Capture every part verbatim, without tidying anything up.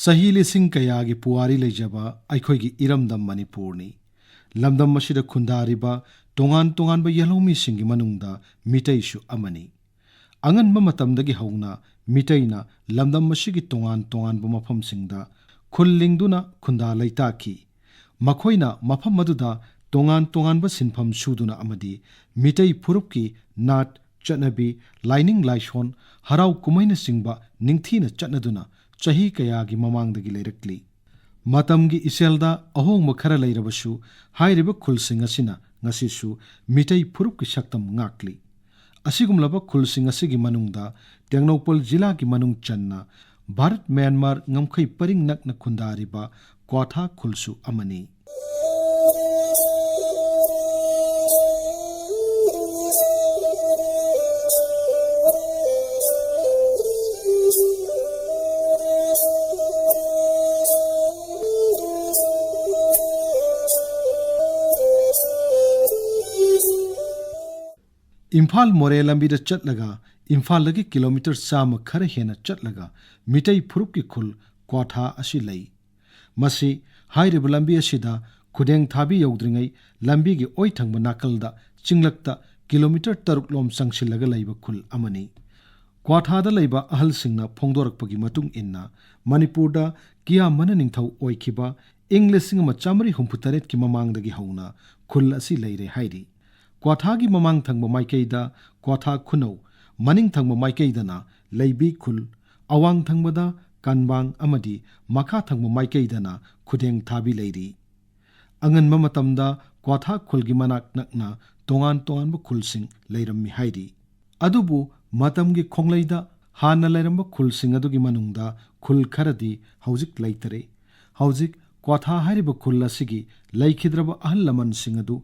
ꯆꯍꯤ ꯂꯤꯁꯤꯡ ꯀꯌꯥꯒꯤ ꯄꯨꯋꯥꯔꯤ ꯂꯩꯖꯕ ꯑꯩꯈꯣꯏꯒꯤ ꯏꯔꯝꯗꯝ ꯃꯅꯤꯄꯨꯔꯅꯤ꯫ ꯂꯝꯗꯝ ꯑꯁꯤꯗ ꯈꯨꯟꯗꯥꯔꯤꯕ ꯇꯣꯉꯥꯟ ꯇꯣꯉꯥꯟꯕ ꯌꯦꯜꯍꯧꯃꯤꯁꯤꯡꯒꯤ ꯃꯅꯨꯡꯗ ꯃꯤꯇꯩꯁꯨ ꯑꯃꯅꯤ꯫ ꯑꯉꯟꯕ ꯃꯇꯝꯗꯒꯤ ꯍꯧꯅ ꯃꯤꯇꯩꯅ ꯂꯝꯗꯝ ꯑꯁꯤꯒꯤ ꯇꯣꯉꯥꯟ ꯇꯣꯉꯥꯟꯕ ꯃꯐꯝꯁꯤꯡꯗ ꯈꯨꯜ ꯂꯤꯡꯗꯨꯅ ꯈꯨꯟꯗꯥ ꯂꯩꯇꯥꯈꯤ꯫ ꯃꯈꯣꯏꯅ ꯃꯐꯝ ꯑꯗꯨꯗ ꯇꯣꯉꯥꯟ ꯇꯣꯉꯥꯟꯕ ꯁꯤꯟꯐꯝ ꯁꯨꯗꯨꯅ ꯑꯃꯗꯤ ꯃꯤꯇꯩ ꯐꯨꯔꯨꯞꯀꯤ ꯅꯥꯠ, ꯆꯠꯅꯕꯤ, ꯂꯥꯏꯅꯤꯡ ꯂꯥꯏꯁꯣꯟ, ꯍꯔꯥꯎ ꯀꯨꯝꯍꯩꯅꯆꯤꯡꯕ ꯅꯤꯡꯊꯤꯅ ꯆꯠꯅꯗꯨꯅ ꯆꯍꯤ ꯀꯌꯥꯒꯤ ꯃꯃꯥꯡꯗꯒꯤ ꯂꯩꯔꯛꯂꯤ꯫ ꯃꯇꯝꯒꯤ ꯏꯆꯦꯜꯗ ꯑꯍꯣꯡꯕ ꯈꯔ ꯂꯩꯔꯕꯁꯨ, ꯍꯥꯏꯔꯤꯕ ꯈꯨꯜꯁꯤꯡ ꯑꯁꯤꯅ ꯉꯁꯤꯁꯨ ꯃꯤꯇꯩ ꯐꯨꯔꯨꯞꯀꯤ ꯁꯛꯇꯝ ꯉꯥꯛꯂꯤ꯫ ꯑꯁꯤꯒꯨꯝꯂꯕ ꯈꯨꯜꯁꯤꯡ ꯑꯁꯤꯒꯤ ꯃꯅꯨꯡꯗ ꯇꯦꯡꯅꯧꯄꯜ ꯖꯤꯂꯥꯒꯤ ꯃꯅꯨꯡ ꯆꯟꯅ ꯚꯥꯔꯠ ꯃ꯭ꯌꯥꯟꯃꯥꯔ ꯉꯝꯈꯩ ꯄꯔꯤꯡ ꯅꯛꯅ ꯈꯨꯟꯗꯥꯔꯤꯕ ꯀ꯭ꯋꯥꯊꯥ ꯈꯨꯜꯁꯨ ꯑꯃꯅꯤ꯫ ꯏꯝꯐꯥꯜ ꯃꯣꯔꯦ ꯂꯝꯕꯤꯗ ꯆꯠꯂꯒ, ꯏꯝꯐꯥꯜꯗꯒꯤ ꯀꯤꯂꯣꯃꯤꯇꯔ ꯆꯥꯝꯃ ꯈꯔ ꯍꯦꯟꯅ ꯆꯠꯂꯒ, ꯃꯤꯇꯩ ꯐꯨꯔꯨꯞꯀꯤ ꯈꯨꯜ ꯀ꯭ꯋꯥꯊꯥ ꯑꯁꯤ ꯂꯩ꯫ ꯃꯁꯤ ꯍꯥꯏꯔꯤꯕ ꯂꯝꯕꯤ ꯑꯁꯤꯗ ꯈꯨꯗꯦꯡ ꯊꯥꯕꯤ ꯌꯧꯗ꯭ꯔꯤꯉꯩ ꯂꯝꯕꯤꯒꯤ ꯑꯣꯏ ꯊꯪꯕ ꯅꯥꯀꯜꯗ ꯆꯤꯡꯂꯛꯇ ꯀꯤꯂꯣꯃꯤꯇꯔ ꯇꯔꯨꯛ ꯂꯣꯝ ꯆꯪꯁꯤꯜꯂꯒ ꯂꯩꯕ ꯈꯨꯜ ꯑꯃꯅꯤ꯫ ꯀ꯭ꯋꯥꯊꯥꯗ ꯂꯩꯕ ꯑꯍꯜꯁꯤꯡꯅ ꯐꯣꯡꯗꯣꯔꯛꯄꯒꯤ ꯃꯇꯨꯡ ꯏꯟꯅ, ꯃꯅꯤꯄꯨꯔꯗ ꯀꯤꯌꯥꯃꯅ ꯅꯤꯡꯊꯧ ꯑꯣꯏꯈꯤꯕ ꯏꯪ ꯂꯤꯁꯤꯡ ꯑꯃ ꯆꯥꯃꯔꯤ ꯍꯨꯝꯐꯨ ꯇꯔꯦꯠꯀꯤ ꯃꯃꯥꯡꯗꯒꯤ ꯍꯧꯅ ꯈꯨꯜ ꯑꯁꯤ ꯂꯩꯔꯦ ꯍꯥꯏꯔꯤ꯫ ꯀ꯭ꯋꯥꯊꯥꯒꯤ ꯃꯃꯥꯡ ꯊꯪꯕ ꯃꯥꯏꯀꯩꯗ ꯀ꯭ꯋꯥꯊꯥ ꯈꯨꯅꯧ, ꯃꯅꯤꯡ ꯊꯪꯕ ꯃꯥꯏꯀꯩꯗꯅ ꯂꯩꯕꯤ ꯈꯨꯜ, ꯑꯋꯥꯡ ꯊꯪꯕꯗ ꯀꯟꯕꯥꯡ ꯑꯃꯗꯤ ꯃꯈꯥ ꯊꯪꯕ ꯃꯥꯏꯀꯩꯗꯅ ꯈꯨꯗꯦꯡ ꯊꯥꯕꯤ ꯂꯩꯔꯤ꯫ ꯑꯉꯟꯕ ꯃꯇꯝꯗ ꯀ꯭ꯋꯥꯊꯥ ꯈꯨꯜꯒꯤ ꯃꯅꯥꯛ ꯅꯛꯅ ꯇꯣꯉꯥꯟ ꯇꯣꯉꯥꯟꯕ ꯈꯨꯜꯁꯤꯡ ꯂꯩꯔꯝꯃꯤ ꯍꯥꯏꯔꯤ꯫ ꯑꯗꯨꯕꯨ ꯃꯇꯝꯒꯤ ꯈꯣꯡꯂꯩꯗ ꯍꯥꯟꯅ ꯂꯩꯔꯝꯕ ꯈꯨꯜꯁꯤꯡ ꯑꯗꯨꯒꯤ ꯃꯅꯨꯡꯗ ꯈꯨꯜ ꯈꯔꯗꯤ ꯍꯧꯖꯤꯛ ꯂꯩꯇꯔꯦ꯫ ꯍꯧꯖꯤꯛ ꯀ꯭ꯋꯥꯊꯥ ꯍꯥꯏꯔꯤꯕ ꯈꯨꯜ ꯑꯁꯤꯒꯤ ꯂꯩꯈꯤꯗ꯭ꯔꯕ ꯑꯍꯜ ꯂꯃꯟꯁꯤꯡ ꯑꯗꯨ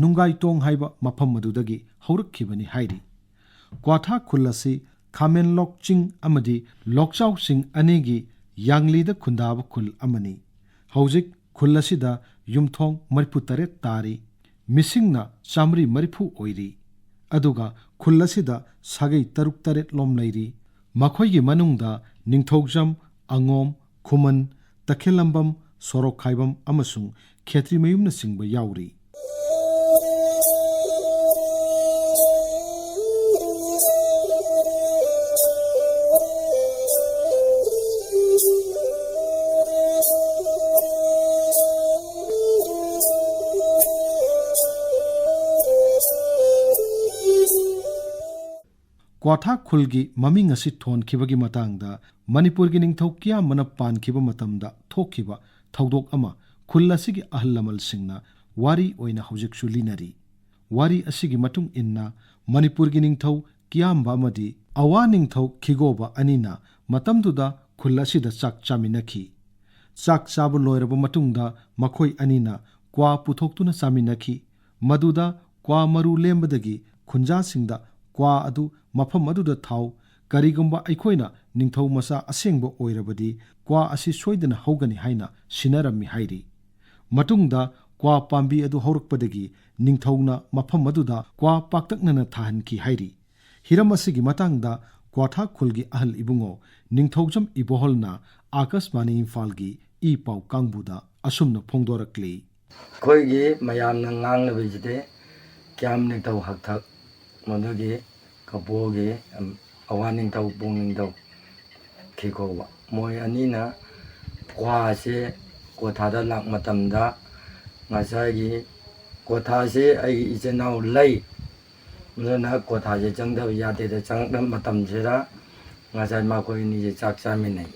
ꯅꯨꯡꯒꯥꯏꯇꯣꯡ ꯍꯥꯏꯕ ꯃꯐꯝ ꯑꯗꯨꯗꯒꯤ ꯍꯧꯔꯛꯈꯤꯕꯅꯤ ꯍꯥꯏꯔꯤ꯫ ꯀ꯭ꯋꯥꯊꯥ ꯈꯨꯜ ꯑꯁꯤ ꯈꯥꯃꯦꯟꯂꯣꯛ ꯆꯤꯡ ꯑꯃꯗꯤ ꯂꯣꯛꯆꯥꯎ ꯆꯤꯡ ꯑꯅꯤꯒꯤ ꯌꯥꯡꯂꯤꯗ ꯈꯨꯟꯗꯥꯕ ꯈꯨꯜ ꯑꯃꯅꯤ꯫ ꯍꯧꯖꯤꯛ ꯈꯨꯜ ꯑꯁꯤꯗ ꯌꯨꯝꯊꯣꯡ ꯃꯔꯤꯐꯨ ꯇꯔꯦꯠ ꯇꯥꯔꯤ꯫ ꯃꯤꯁꯤꯡꯅ ꯆꯥꯃꯔꯤ ꯃꯔꯤꯐꯨ ꯑꯣꯏꯔꯤ꯫ ꯑꯗꯨꯒ ꯈꯨꯜ ꯑꯁꯤꯗ ꯁꯥꯒꯩ ꯇꯔꯨꯛ ꯇꯔꯦꯠ ꯂꯣꯝ ꯂꯩꯔꯤ꯫ ꯃꯈꯣꯏꯒꯤ ꯃꯅꯨꯡꯗ ꯅꯤꯡꯊꯧꯖꯝ, ꯑꯉꯣꯝ, ꯈꯨꯃꯟ, ꯇꯈꯦꯂꯝꯕꯝ, ꯁꯣꯔꯣꯛꯈꯥꯏꯕꯝ ꯑꯃꯁꯨꯡ ꯈꯦꯇ꯭ꯔꯤꯃꯌꯨꯝꯅꯆꯤꯡꯕ ꯌꯥꯎꯔꯤ꯫ ꯀ꯭ꯋꯥꯊꯥ ꯈꯨꯜꯒꯤ ꯃꯃꯤꯡ ꯑꯁꯤ ꯊꯣꯟꯈꯤꯕꯒꯤ ꯃꯇꯥꯡꯗ ꯃꯅꯤꯄꯨꯔꯒꯤ ꯅꯤꯡꯊꯧ ꯀꯤꯌꯥꯝꯕꯅ ꯄꯥꯟꯈꯤꯕ ꯃꯇꯝꯗ ꯊꯣꯛꯈꯤꯕ ꯊꯧꯗꯣꯛ ꯑꯃ ꯈꯨꯜ ꯑꯁꯤꯒꯤ ꯑꯍꯜ ꯂꯃꯟꯁꯤꯡꯅ ꯋꯥꯔꯤ ꯑꯣꯏꯅ ꯍꯧꯖꯤꯛꯁꯨ ꯂꯤꯅꯔꯤ꯫ ꯋꯥꯔꯤ ꯑꯁꯤꯒꯤ ꯃꯇꯨꯡ ꯏꯟꯅ ꯃꯅꯤꯄꯨꯔꯒꯤ ꯅꯤꯡꯊꯧ ꯀꯤꯌꯥꯝꯕ ꯑꯃꯗꯤ ꯑꯋꯥ ꯅꯤꯡꯊꯧ ꯈꯤꯒꯣꯕ ꯑꯅꯤꯅ ꯃꯇꯝꯗꯨꯗ ꯈꯨꯜ ꯑꯁꯤꯗ ꯆꯥꯛ ꯆꯥꯃꯤꯟꯅꯈꯤ꯫ ꯆꯥꯛ ꯆꯥꯕ ꯂꯣꯏꯔꯕ ꯃꯇꯨꯡꯗ ꯃꯈꯣꯏ ꯑꯅꯤꯅ ꯀ꯭ꯋꯥ ꯄꯨꯊꯣꯛꯇꯨꯅ ꯆꯥꯃꯤꯟꯅꯈꯤ꯫ ꯃꯗꯨꯗ ꯀ꯭ꯋꯥ ꯃꯔꯨ ꯂꯦꯝꯕꯗꯒꯤ ꯈꯨꯟꯖꯥꯁꯤꯡꯗ ꯀ꯭ꯋꯥ ꯑꯗꯨ ꯃꯐꯝ ꯑꯗꯨꯗ ꯊꯥꯎ, ꯀꯔꯤꯒꯨꯝꯕ ꯑꯩꯈꯣꯏꯅ ꯅꯤꯡꯊꯧ ꯃꯆꯥ ꯑꯁꯦꯡꯕ ꯑꯣꯏꯔꯕꯗꯤ ꯀ꯭ꯋꯥ ꯑꯁꯤ ꯁꯣꯏꯗꯅ ꯍꯧꯒꯅꯤ ꯍꯥꯏꯅ ꯁꯤꯟꯅꯔꯝꯃꯤ ꯍꯥꯏꯔꯤ꯫ ꯃꯇꯨꯡꯗ ꯀ꯭ꯋꯥ ꯄꯥꯝꯕꯤ ꯑꯗꯨ ꯍꯧꯔꯛꯄꯗꯒꯤ ꯅꯤꯡꯊꯧꯅ ꯃꯐꯝ ꯑꯗꯨꯗ ꯀ꯭ꯋꯥ ꯄꯥꯛꯇꯛꯅꯅ ꯊꯥꯍꯟꯈꯤ ꯍꯥꯏꯔꯤ꯫ ꯍꯤꯔꯝ ꯑꯁꯤꯒꯤ ꯃꯇꯥꯡꯗ ꯀ꯭ꯋꯥꯊꯥ ꯈꯨꯜꯒꯤ ꯑꯍꯜ ꯏꯕꯨꯡꯉꯣ ꯅꯤꯡꯊꯧꯖꯝ ꯏꯕꯣꯍꯜꯅ ꯑꯥꯀꯥꯁꯕꯥꯅꯤ ꯏꯝꯐꯥꯜꯒꯤ ꯏ ꯄꯥꯎ ꯀꯥꯡꯕꯨꯗ ꯑꯁꯨꯝꯅ ꯐꯣꯡꯗꯣꯔꯛꯂꯤ꯫ ꯑꯩꯈꯣꯏꯒꯤ ꯃꯌꯥꯝꯅ ꯉꯥꯡꯅꯕꯁꯤꯗꯤ ꯀ꯭ꯌꯥꯝ ꯅꯤꯡꯊꯧ ꯍꯛꯊꯛ, ꯃꯗꯨꯒꯤ ꯀꯄꯣꯒꯤ, ꯑꯝ, ꯑꯋꯥ ꯅꯤꯡꯊꯧ, ꯄꯨꯡ ꯅꯤꯡꯊꯧ ꯈꯤꯀꯧꯕ, ꯃꯣꯏ ꯑꯅꯤꯅ ꯀ꯭ꯋꯥꯁꯦ ꯀꯣꯊꯥꯗ ꯂꯥꯛ ꯃꯇꯝꯗ ꯉꯁꯥꯏꯒꯤ ꯀꯣꯊꯥꯁꯦ ꯑꯩꯒꯤ ꯏꯆꯤꯟ ꯏꯅꯥꯎ ꯂꯩ, ꯑꯗꯨꯅ ꯀꯣꯊꯥꯁꯦ ꯆꯪꯗꯕ ꯌꯥꯗꯦꯗ ꯆꯪꯉꯛꯄ ꯃꯇꯝꯁꯤꯗ ꯉꯁꯥꯏ ꯃꯈꯣꯏ ꯑꯅꯤꯁꯦ ꯆꯥꯛ ꯆꯥꯃꯤꯟꯅꯩ꯫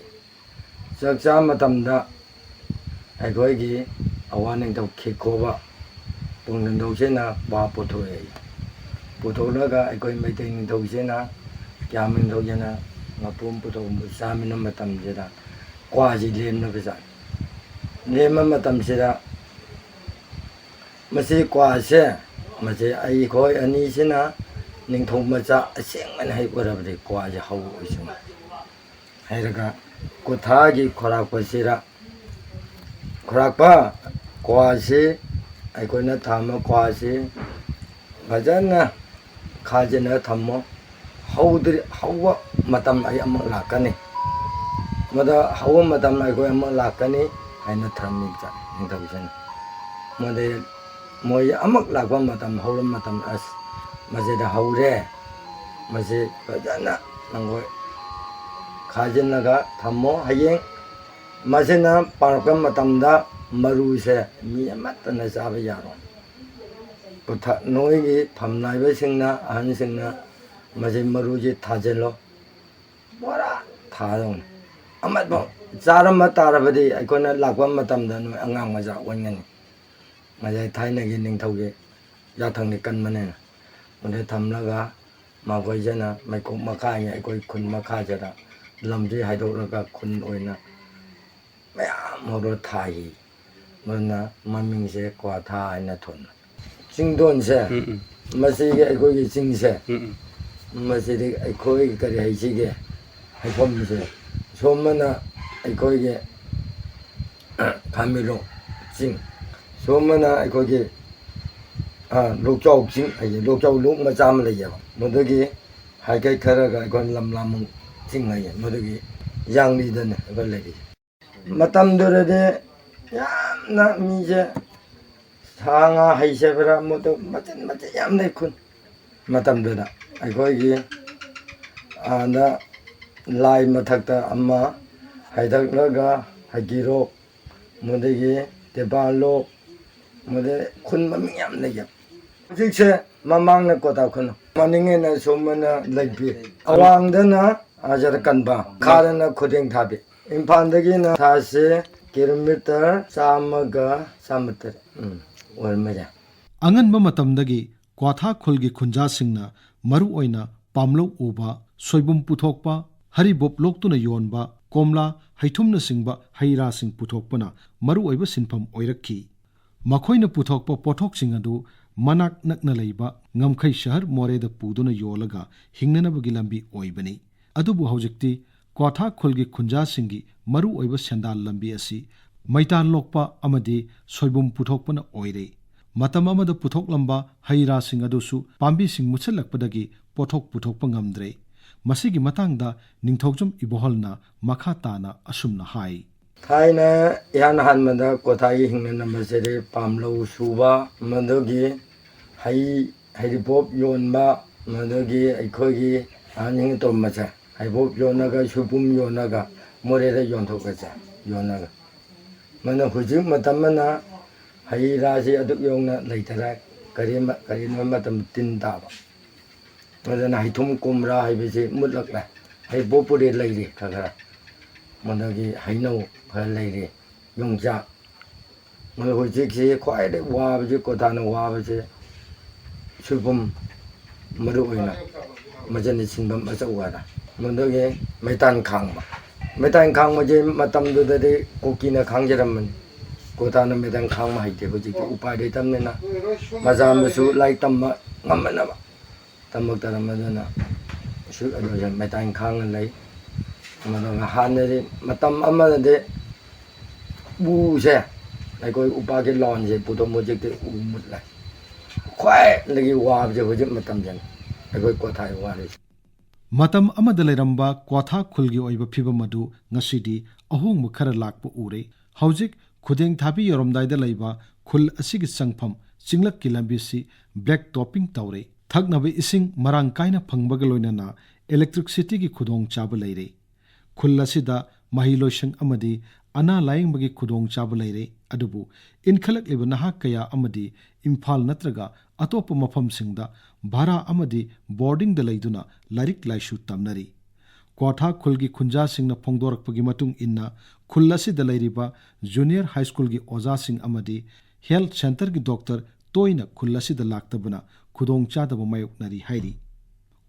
ꯆꯥꯛ ꯆꯥ ꯃꯇꯝꯗ ꯑꯩꯈꯣꯏꯒꯤ ꯑꯋꯥ ꯅꯤꯡꯊꯧ ꯈꯤꯀꯣꯕ ꯄꯨꯡ ꯅꯤꯡꯊꯧꯁꯤꯅ ꯀ꯭ꯋꯥ ꯄꯨꯊꯣꯛꯑꯦ꯫ ꯄꯨꯊꯣꯛꯂꯒ ꯑꯩꯈꯣꯏ ꯃꯩꯇꯩ ꯅꯤꯡꯊꯧꯁꯤꯅ, ꯀ꯭ꯌꯥꯝ ꯅꯤꯡꯊꯧꯁꯤꯅ ꯃꯄꯨꯝ ꯄꯨꯊꯣꯛ ꯆꯥꯃꯤꯟꯅ ꯃꯇꯝꯁꯤꯗ ꯀ꯭ꯋꯥꯁꯤ ꯂꯦꯝꯅꯕꯖꯥꯠꯅꯤ꯫ ꯂꯦꯝꯕ ꯃꯇꯝꯁꯤꯗ ꯃꯁꯤ ꯀ꯭ꯋꯥꯁꯦ, ꯃꯁꯤ ꯑꯩꯈꯣꯏ ꯑꯅꯤꯁꯤꯅ ꯅꯤꯡꯊꯧ ꯃꯆꯥ ꯑꯁꯦꯡꯕꯅ ꯍꯦꯛ ꯑꯣꯏꯔꯕꯗꯤ ꯀ꯭ꯋꯥꯁꯦ ꯍꯧꯔꯛꯑꯣꯏꯁꯤꯅꯤ ꯍꯥꯏꯔꯒ ꯀꯣꯊꯥꯒꯤ ꯈꯣꯔꯥꯛꯄꯁꯤꯗ, "ꯈꯣꯔꯥꯛꯄ, ꯀ꯭ꯋꯥꯁꯤ ꯑꯩꯈꯣꯏꯅ ꯊꯥꯔꯝꯕ ꯀ꯭ꯋꯥꯁꯤ ꯐꯖꯅ ꯈꯥꯖꯤꯟꯅ ꯊꯝꯃꯣ꯫ ꯍꯧꯗ꯭ꯔꯤ, ꯍꯧꯕ ꯃꯇꯝ ꯑꯩ ꯑꯃꯨꯛ ꯂꯥꯛꯀꯅꯤ꯫ ꯃꯗ ꯍꯧꯕ ꯃꯇꯝ ꯑꯩꯈꯣꯏ ꯑꯃꯨꯛ ꯂꯥꯛꯀꯅꯤ ꯍꯥꯏꯅ ꯊꯝꯃꯤꯕ ꯅꯤꯡꯊꯧꯁꯤꯅ꯫ ꯃꯗꯩ ꯃꯣꯏ ꯑꯃꯨꯛ ꯂꯥꯛꯄ ꯃꯇꯝ, ꯍꯧꯔ ꯃꯇꯝ, "ꯑꯁ, ꯃꯁꯤꯗ ꯍꯧꯔꯦ, ꯃꯁꯤ ꯐꯖꯅ ꯅꯈꯣꯏ ꯈꯥꯖꯤꯜꯂꯒ ꯊꯝꯃꯣ꯫ ꯍꯌꯦꯡ ꯃꯁꯤꯅ ꯄꯥꯔꯛꯄ ꯃꯇꯝꯗ ꯃꯔꯨꯁꯦ ꯃꯤ ꯑꯃꯠꯇꯅ ꯆꯥꯕ ꯌꯥꯔꯣꯏ꯫ ꯄꯨꯊ-, ꯅꯣꯏꯒꯤ ꯐꯝꯅꯥꯏꯕꯁꯤꯡꯅ, ꯑꯍꯟꯁꯤꯡꯅ ꯃꯁꯤ ꯃꯔꯨꯁꯤ ꯊꯥꯖꯤꯜꯂꯣ, ꯄꯨꯔꯥ ꯊꯥꯗꯧꯅꯤ꯫ ꯑꯃꯠꯐꯥꯎ ꯆꯥꯔꯝꯕ ꯇꯥꯔꯕꯗꯤ ꯑꯩꯈꯣꯏꯅ ꯂꯥꯛꯄ ꯃꯇꯝꯗ ꯅꯣꯏ ꯑꯉꯥꯡ ꯃꯆꯥ ꯑꯣꯟꯒꯅꯤ꯫ ꯉꯁꯥꯏ ꯊꯥꯏꯅꯒꯤ ꯅꯤꯡꯊꯧꯒꯤ ꯌꯥꯊꯪꯗꯤ ꯀꯟꯕꯅꯤꯅ꯫ ꯃꯗꯨ ꯊꯝꯂꯒ ꯃꯈꯣꯏꯁꯤꯅ ꯃꯩꯀꯣꯛ ꯃꯈꯥꯒꯤ ꯑꯩꯈꯣꯏ ꯈꯨꯟ ꯃꯈꯥꯁꯤꯗ ꯂꯝꯁꯤ ꯍꯥꯏꯗꯣꯛꯂꯒ ꯈꯨꯟ ꯑꯣꯏꯅ ꯃꯌꯥꯝ ꯍꯧꯔ ꯊꯥꯏ꯫ ꯃꯗꯨꯅ ꯃꯃꯤꯡꯁꯦ ꯀ꯭ꯋꯥꯊꯥ ꯍꯥꯏꯅ ꯊꯣꯟꯕ꯫ ꯆꯤꯡꯗꯣꯟꯁꯦ, ꯎꯝ, ꯎꯝ꯫ ꯃꯁꯤꯒꯤ ꯑꯩꯈꯣꯏꯒꯤ ꯆꯤꯡꯁꯦ, ꯎꯝ, ꯎꯝ꯫ ꯃꯁꯤꯗꯤ ꯑꯩꯈꯣꯏ ꯀꯔꯤ ꯍꯥꯏꯁꯤꯒꯦ, ꯍꯥꯏꯐꯝꯁꯦ, ꯁꯣꯝꯕꯅ ꯑꯩꯈꯣꯏꯒꯤ ꯈꯥꯃꯤꯂꯣꯛ ꯆꯤꯡ, ꯁꯣꯝꯕꯅ ꯑꯩꯈꯣꯏꯒꯤ, ꯑ, ꯂꯣꯛꯆꯥꯎ ꯆꯤꯡ ꯍꯥꯏꯁꯦ, ꯂꯣꯛꯆꯥꯎ ꯂꯣꯛ ꯃꯆꯥ ꯑꯃ ꯂꯩꯌꯦꯕ, ꯃꯗꯨꯒꯤ ꯍꯥꯏꯀꯠ ꯈꯔꯒ ꯑꯩꯈꯣꯏ ꯂꯝꯂꯥꯃꯨꯡ ꯆꯤꯡ ꯍꯥꯏꯌꯦ, ꯃꯗꯨꯒꯤ ꯌꯥꯡꯂꯤꯗꯅꯦ ꯑꯩꯈꯣꯏ ꯂꯩꯔꯤꯁꯦ꯫ ꯃꯇꯝꯗꯨꯗꯗꯤ ꯌꯥꯝꯅ ꯃꯤꯁꯦ ꯁꯥ ꯉꯥ ꯍꯩꯁꯦꯕ꯭ꯔꯥ, ꯃꯗꯨ ꯃꯆꯤꯟ ꯃꯆꯤꯟ ꯌꯥꯝ ꯂꯩ ꯈꯨꯟ꯫ ꯃꯇꯝꯗꯨꯗ ꯑꯩꯈꯣꯏꯒꯤ ꯑꯥꯗ ꯂꯥꯏ ꯃꯊꯛꯇ ꯑꯃ ꯍꯥꯏꯗꯛꯂꯒ ꯍꯩꯒꯤꯔꯣꯛ, ꯃꯗꯒꯤ ꯇꯦꯕꯥꯂꯣꯛ, ꯃꯗꯩ ꯈꯨꯟ ꯃꯃꯤꯡ ꯌꯥꯝ ꯂꯩꯌꯦ꯫ ꯍꯧꯖꯤꯛꯁꯦ ꯃꯃꯥꯡꯅ ꯀꯣꯇꯥ ꯈꯨꯟ, ꯃꯅꯤꯡꯉꯩꯅ ꯁꯣꯝꯕꯅ ꯂꯩꯕꯤ, ꯑꯋꯥꯡꯗꯅ ꯑꯖꯔ ꯀꯟꯕ, ꯈꯥꯗꯅ ꯈꯨꯗꯦꯡ ꯊꯥꯕꯤ꯫ ꯏꯝꯐꯥꯜꯗꯒꯤꯅ ꯊꯥꯁꯦ ꯀꯤꯂꯣꯃꯤꯇꯔ ꯆꯥꯝꯃꯒ ꯆꯥꯝꯃ ꯇꯔꯦꯠ, ꯎꯝ, ꯑꯣꯏꯔꯝꯕ ꯌꯥꯏ꯫ ꯑꯉꯟꯕ ꯃꯇꯝꯗꯒꯤ ꯀ꯭ꯋꯥꯊꯥ ꯈꯨꯜꯒꯤ ꯈꯨꯟꯖꯥꯁꯤꯡꯅ ꯃꯔꯨꯑꯣꯏꯅ ꯄꯥꯝꯂꯧ ꯎꯕ, ꯁꯣꯏꯕꯨꯝ ꯄꯨꯊꯣꯛꯄ, ꯍꯔꯤꯕꯣꯞ ꯂꯣꯛꯇꯨꯅ ꯌꯣꯟꯕ, ꯀꯣꯝꯂꯥ, ꯍꯩꯊꯨꯝꯅꯆꯤꯡꯕ ꯍꯩ ꯔꯥꯁꯤꯡ ꯄꯨꯊꯣꯛꯄꯅ ꯃꯔꯨꯑꯣꯏꯕ ꯁꯤꯟꯐꯝ ꯑꯣꯏꯔꯛꯈꯤ꯫ ꯃꯈꯣꯏꯅ ꯄꯨꯊꯣꯛꯄ ꯄꯣꯠꯊꯣꯛꯁꯤꯡ ꯑꯗꯨ ꯃꯅꯥꯛ ꯅꯛꯅ ꯂꯩꯕ ꯉꯝꯈꯩ ꯁꯍꯔ ꯃꯣꯔꯦꯗ ꯄꯨꯗꯨꯅ ꯌꯣꯜꯂꯒ ꯍꯤꯡꯅꯅꯕꯒꯤ ꯂꯝꯕꯤ ꯑꯣꯏꯕꯅꯤ꯫ ꯑꯗꯨꯕꯨ ꯍꯧꯖꯤꯛꯇꯤ ꯀ꯭ꯋꯥꯊꯥ ꯈꯨꯜꯒꯤ ꯈꯨꯟꯖꯥꯁꯤꯡꯒꯤ ꯃꯔꯨꯑꯣꯏꯕ ꯁꯦꯟꯗꯥꯟ ꯂꯝꯕꯤ ꯑꯁꯤ ꯃꯩꯇꯥꯟ ꯂꯣꯛꯄ ꯑꯃꯗꯤ ꯁꯣꯏꯕꯨꯝ ꯄꯨꯊꯣꯛꯄꯅ ꯑꯣꯏꯔꯦ꯫ ꯃꯇꯝ ꯑꯃꯗ ꯄꯨꯊꯣꯛꯂꯝꯕ ꯍꯩ ꯔꯥꯁꯤꯡ ꯑꯗꯨꯁꯨ ꯄꯥꯝꯕꯤꯁꯤꯡ ꯃꯨꯠꯁꯤꯜꯂꯛꯄꯗꯒꯤ ꯄꯣꯠꯊꯣꯛ ꯄꯨꯊꯣꯛꯄ ꯉꯝꯗ꯭ꯔꯦ꯫ ꯃꯁꯤꯒꯤ ꯃꯇꯥꯡꯗ ꯅꯤꯡꯊꯧꯖꯝ ꯏꯕꯣꯍꯜꯅ ꯃꯈꯥ ꯇꯥꯅ ꯑꯁꯨꯝꯅ ꯍꯥꯏ꯫ ꯊꯥꯏꯅ ꯏꯍꯥꯟ ꯍꯥꯟꯕꯗ ꯀ꯭ꯋꯥꯊꯥꯒꯤ ꯍꯤꯡꯅꯅꯕꯁꯤꯗꯤ ꯄꯥꯝꯂꯧ ꯁꯨꯕ, ꯃꯗꯨꯒꯤ ꯍꯩ, ꯍꯩꯔꯤꯕꯣꯞ ꯌꯣꯟꯕ, ꯃꯗꯨꯒꯤ ꯑꯩꯈꯣꯏꯒꯤ ꯑꯍꯟꯁꯤꯡꯅ ꯇꯧꯔꯝꯕꯁꯦ, ꯍꯩꯔꯤꯕꯣꯞ ꯌꯣꯟꯂꯒ, ꯁꯣꯏꯕꯨꯝ ꯌꯣꯟꯂꯒ, ꯃꯣꯔꯦꯗ ꯌꯣꯟꯊꯣꯛꯄꯁꯦ, ꯌꯣꯟꯂꯒ꯫ ꯃꯗꯨꯅ ꯍꯧꯖꯤꯛ ꯃꯇꯝ ꯑꯃꯅ ꯍꯩ ꯔꯥꯁꯤ ꯑꯗꯨꯛ ꯌꯧꯅ ꯂꯩꯇꯔꯦ꯫ ꯀꯔꯤ ꯃ-, ꯀꯔꯤꯅꯣ ꯃꯇꯝ ꯇꯤꯟ ꯇꯥꯕ꯫ ꯃꯗꯨꯅ ꯍꯩꯊꯨꯝ ꯀꯨꯝꯔꯥ ꯍꯥꯏꯕꯁꯤ ꯃꯨꯠꯂꯛꯂꯦ꯫ ꯍꯩꯕꯣꯞꯄꯨꯗꯤ ꯂꯩꯔꯤ ꯈꯔ ꯈꯔ꯫ ꯃꯗꯨꯒꯤ ꯍꯩꯅꯧ ꯈꯔ ꯂꯩꯔꯤ꯫ ꯌꯣꯡꯆꯥꯛ꯫ ꯃꯗꯨ ꯍꯧꯖꯤꯛꯁꯤ ꯈ꯭ꯋꯥꯏꯗꯒꯤ ꯋꯥꯕꯁꯤ, ꯀ꯭ꯋꯥꯊꯥꯅ ꯋꯥꯕꯁꯤ ꯁꯣꯏꯕꯨꯝ ꯃꯔꯨ ꯑꯣꯏꯅ ꯃꯆꯟꯗꯤ ꯁꯤꯟꯐꯝ ꯑꯆꯧꯕ ꯍꯥꯏꯅ꯫ ꯃꯗꯨꯒꯤ ꯃꯩꯇꯥꯟ ꯈꯥꯡꯕ꯫ ꯃꯩꯇꯥꯟ ꯈꯥꯡꯕꯁꯤ ꯃꯇꯝꯗꯨꯗꯗꯤ ꯀꯨꯀꯤꯅ ꯈꯥꯡꯖꯔꯝꯕꯅꯤ꯫ ꯀ꯭ꯋꯥꯊꯥꯅ ꯃꯩꯇꯥꯟ ꯈꯥꯡꯕ ꯍꯩꯇꯦ꯫ ꯍꯧꯖꯤꯛꯇꯤ ꯎꯄꯥꯏ ꯂꯩꯇꯕꯅꯤꯅ ꯃꯆꯥ ꯃꯁꯨ ꯂꯥꯏꯔꯤꯛ ꯇꯝꯕ ꯉꯝꯅꯅꯕ ꯇꯝꯃꯛꯇꯅ ꯃꯗꯨꯅ ꯁꯨ-, ꯑꯗꯨꯁꯨ ꯃꯩꯇꯥꯟ ꯈꯥꯡꯅ ꯂꯩ꯫ ꯃꯗꯨꯒ ꯍꯥꯟꯅꯗꯤ ꯃꯇꯝ ꯑꯃꯗꯗꯤ ꯎꯁꯦ, ꯑꯩꯈꯣꯏ ꯎꯄꯥꯛꯀꯤ ꯂꯥꯎꯟꯁꯦ ꯄꯨꯊꯣꯛ ꯍꯧꯖꯤꯛꯇꯤ ꯎ ꯃꯨꯠꯂꯦ꯫ ꯈ꯭ꯋꯥꯏꯗꯒꯤ ꯋꯥꯕꯁꯦ ꯍꯧꯖꯤꯛ ꯃꯇꯝꯁꯤꯅꯤ ꯑꯩꯈꯣꯏ ꯀ꯭ꯋꯥꯊꯥꯒꯤ ꯋꯥꯔꯤꯁꯦ꯫ ꯃꯇꯝ ꯑꯃꯗ ꯂꯩꯔꯝꯕ ꯀ꯭ꯋꯥꯊꯥ ꯈꯨꯜꯒꯤ ꯑꯣꯏꯕ ꯐꯤꯕꯝ ꯑꯗꯨ ꯉꯁꯤꯗꯤ ꯑꯍꯣꯡꯕ ꯈꯔ ꯂꯥꯛꯄ ꯎꯔꯦ꯫ ꯍꯧꯖꯤꯛ ꯈꯨꯗꯦꯡ ꯊꯥꯕꯤ ꯌꯧꯔꯝꯗꯥꯏꯗ ꯂꯩꯕ ꯈꯨꯜ ꯑꯁꯤꯒꯤ ꯆꯪꯐꯝ ꯆꯤꯡꯂꯛꯀꯤ ꯂꯝꯕꯤꯁꯤ black topping ꯇꯧꯔꯦ꯫ ꯊꯛꯅꯕ ꯏꯁꯤꯡ ꯃꯔꯥꯡ ꯀꯥꯏꯅ ꯐꯪꯕꯒ ꯂꯣꯏꯅꯅ electricityꯒꯤ ꯈꯨꯗꯣꯡꯆꯥꯕ ꯂꯩꯔꯦ꯫ ꯈꯨꯜ ꯑꯁꯤꯗ ꯃꯍꯩ ꯂꯣꯏꯁꯪ ꯑꯃꯗꯤ ꯑꯅꯥ ꯂꯥꯌꯦꯡꯕꯒꯤ ꯈꯨꯗꯣꯡꯆꯥꯕ ꯂꯩꯔꯦ꯫ ꯑꯗꯨꯕꯨ ꯏꯟꯈꯠꯂꯛꯂꯤꯕ ꯅꯍꯥ ꯀꯌꯥ ꯑꯃꯗꯤ ꯏꯝꯐꯥꯜ ꯅꯠꯇ꯭ꯔꯒ ꯑꯇꯣꯞꯄ ꯃꯐꯝꯁꯤꯡꯗ ꯚꯔꯥ ꯑꯃꯗꯤ ꯕꯣꯔꯗꯤꯡꯗ ꯂꯩꯗꯨꯅ ꯂꯥꯏꯔꯤꯛ ꯂꯥꯏꯁꯨ ꯇꯝꯅꯔꯤ꯫ ꯀ꯭ꯋꯥꯊꯥ ꯈꯨꯜꯒꯤ ꯈꯨꯟꯖꯥꯁꯤꯡꯅ ꯐꯣꯡꯗꯣꯔꯛꯄꯒꯤ ꯃꯇꯨꯡ ꯏꯟꯅ, ꯈꯨꯜ ꯑꯁꯤꯗ ꯂꯩꯔꯤꯕ ꯖꯨꯅꯤꯌꯔ ꯍꯥꯏ ꯁ꯭ꯀꯨꯜꯒꯤ ꯑꯣꯖꯥꯁꯤꯡ ꯑꯃꯗꯤ ꯍꯦꯜꯊ ꯁꯦꯟꯇꯔꯒꯤ ꯗꯣꯛꯇꯔ ꯇꯣꯏꯅ ꯈꯨꯜ ꯑꯁꯤꯗ ꯂꯥꯛꯇꯕꯅ ꯈꯨꯗꯣꯡꯆꯥꯗꯕ ꯃꯥꯌꯣꯛꯅꯔꯤ ꯍꯥꯏꯔꯤ꯫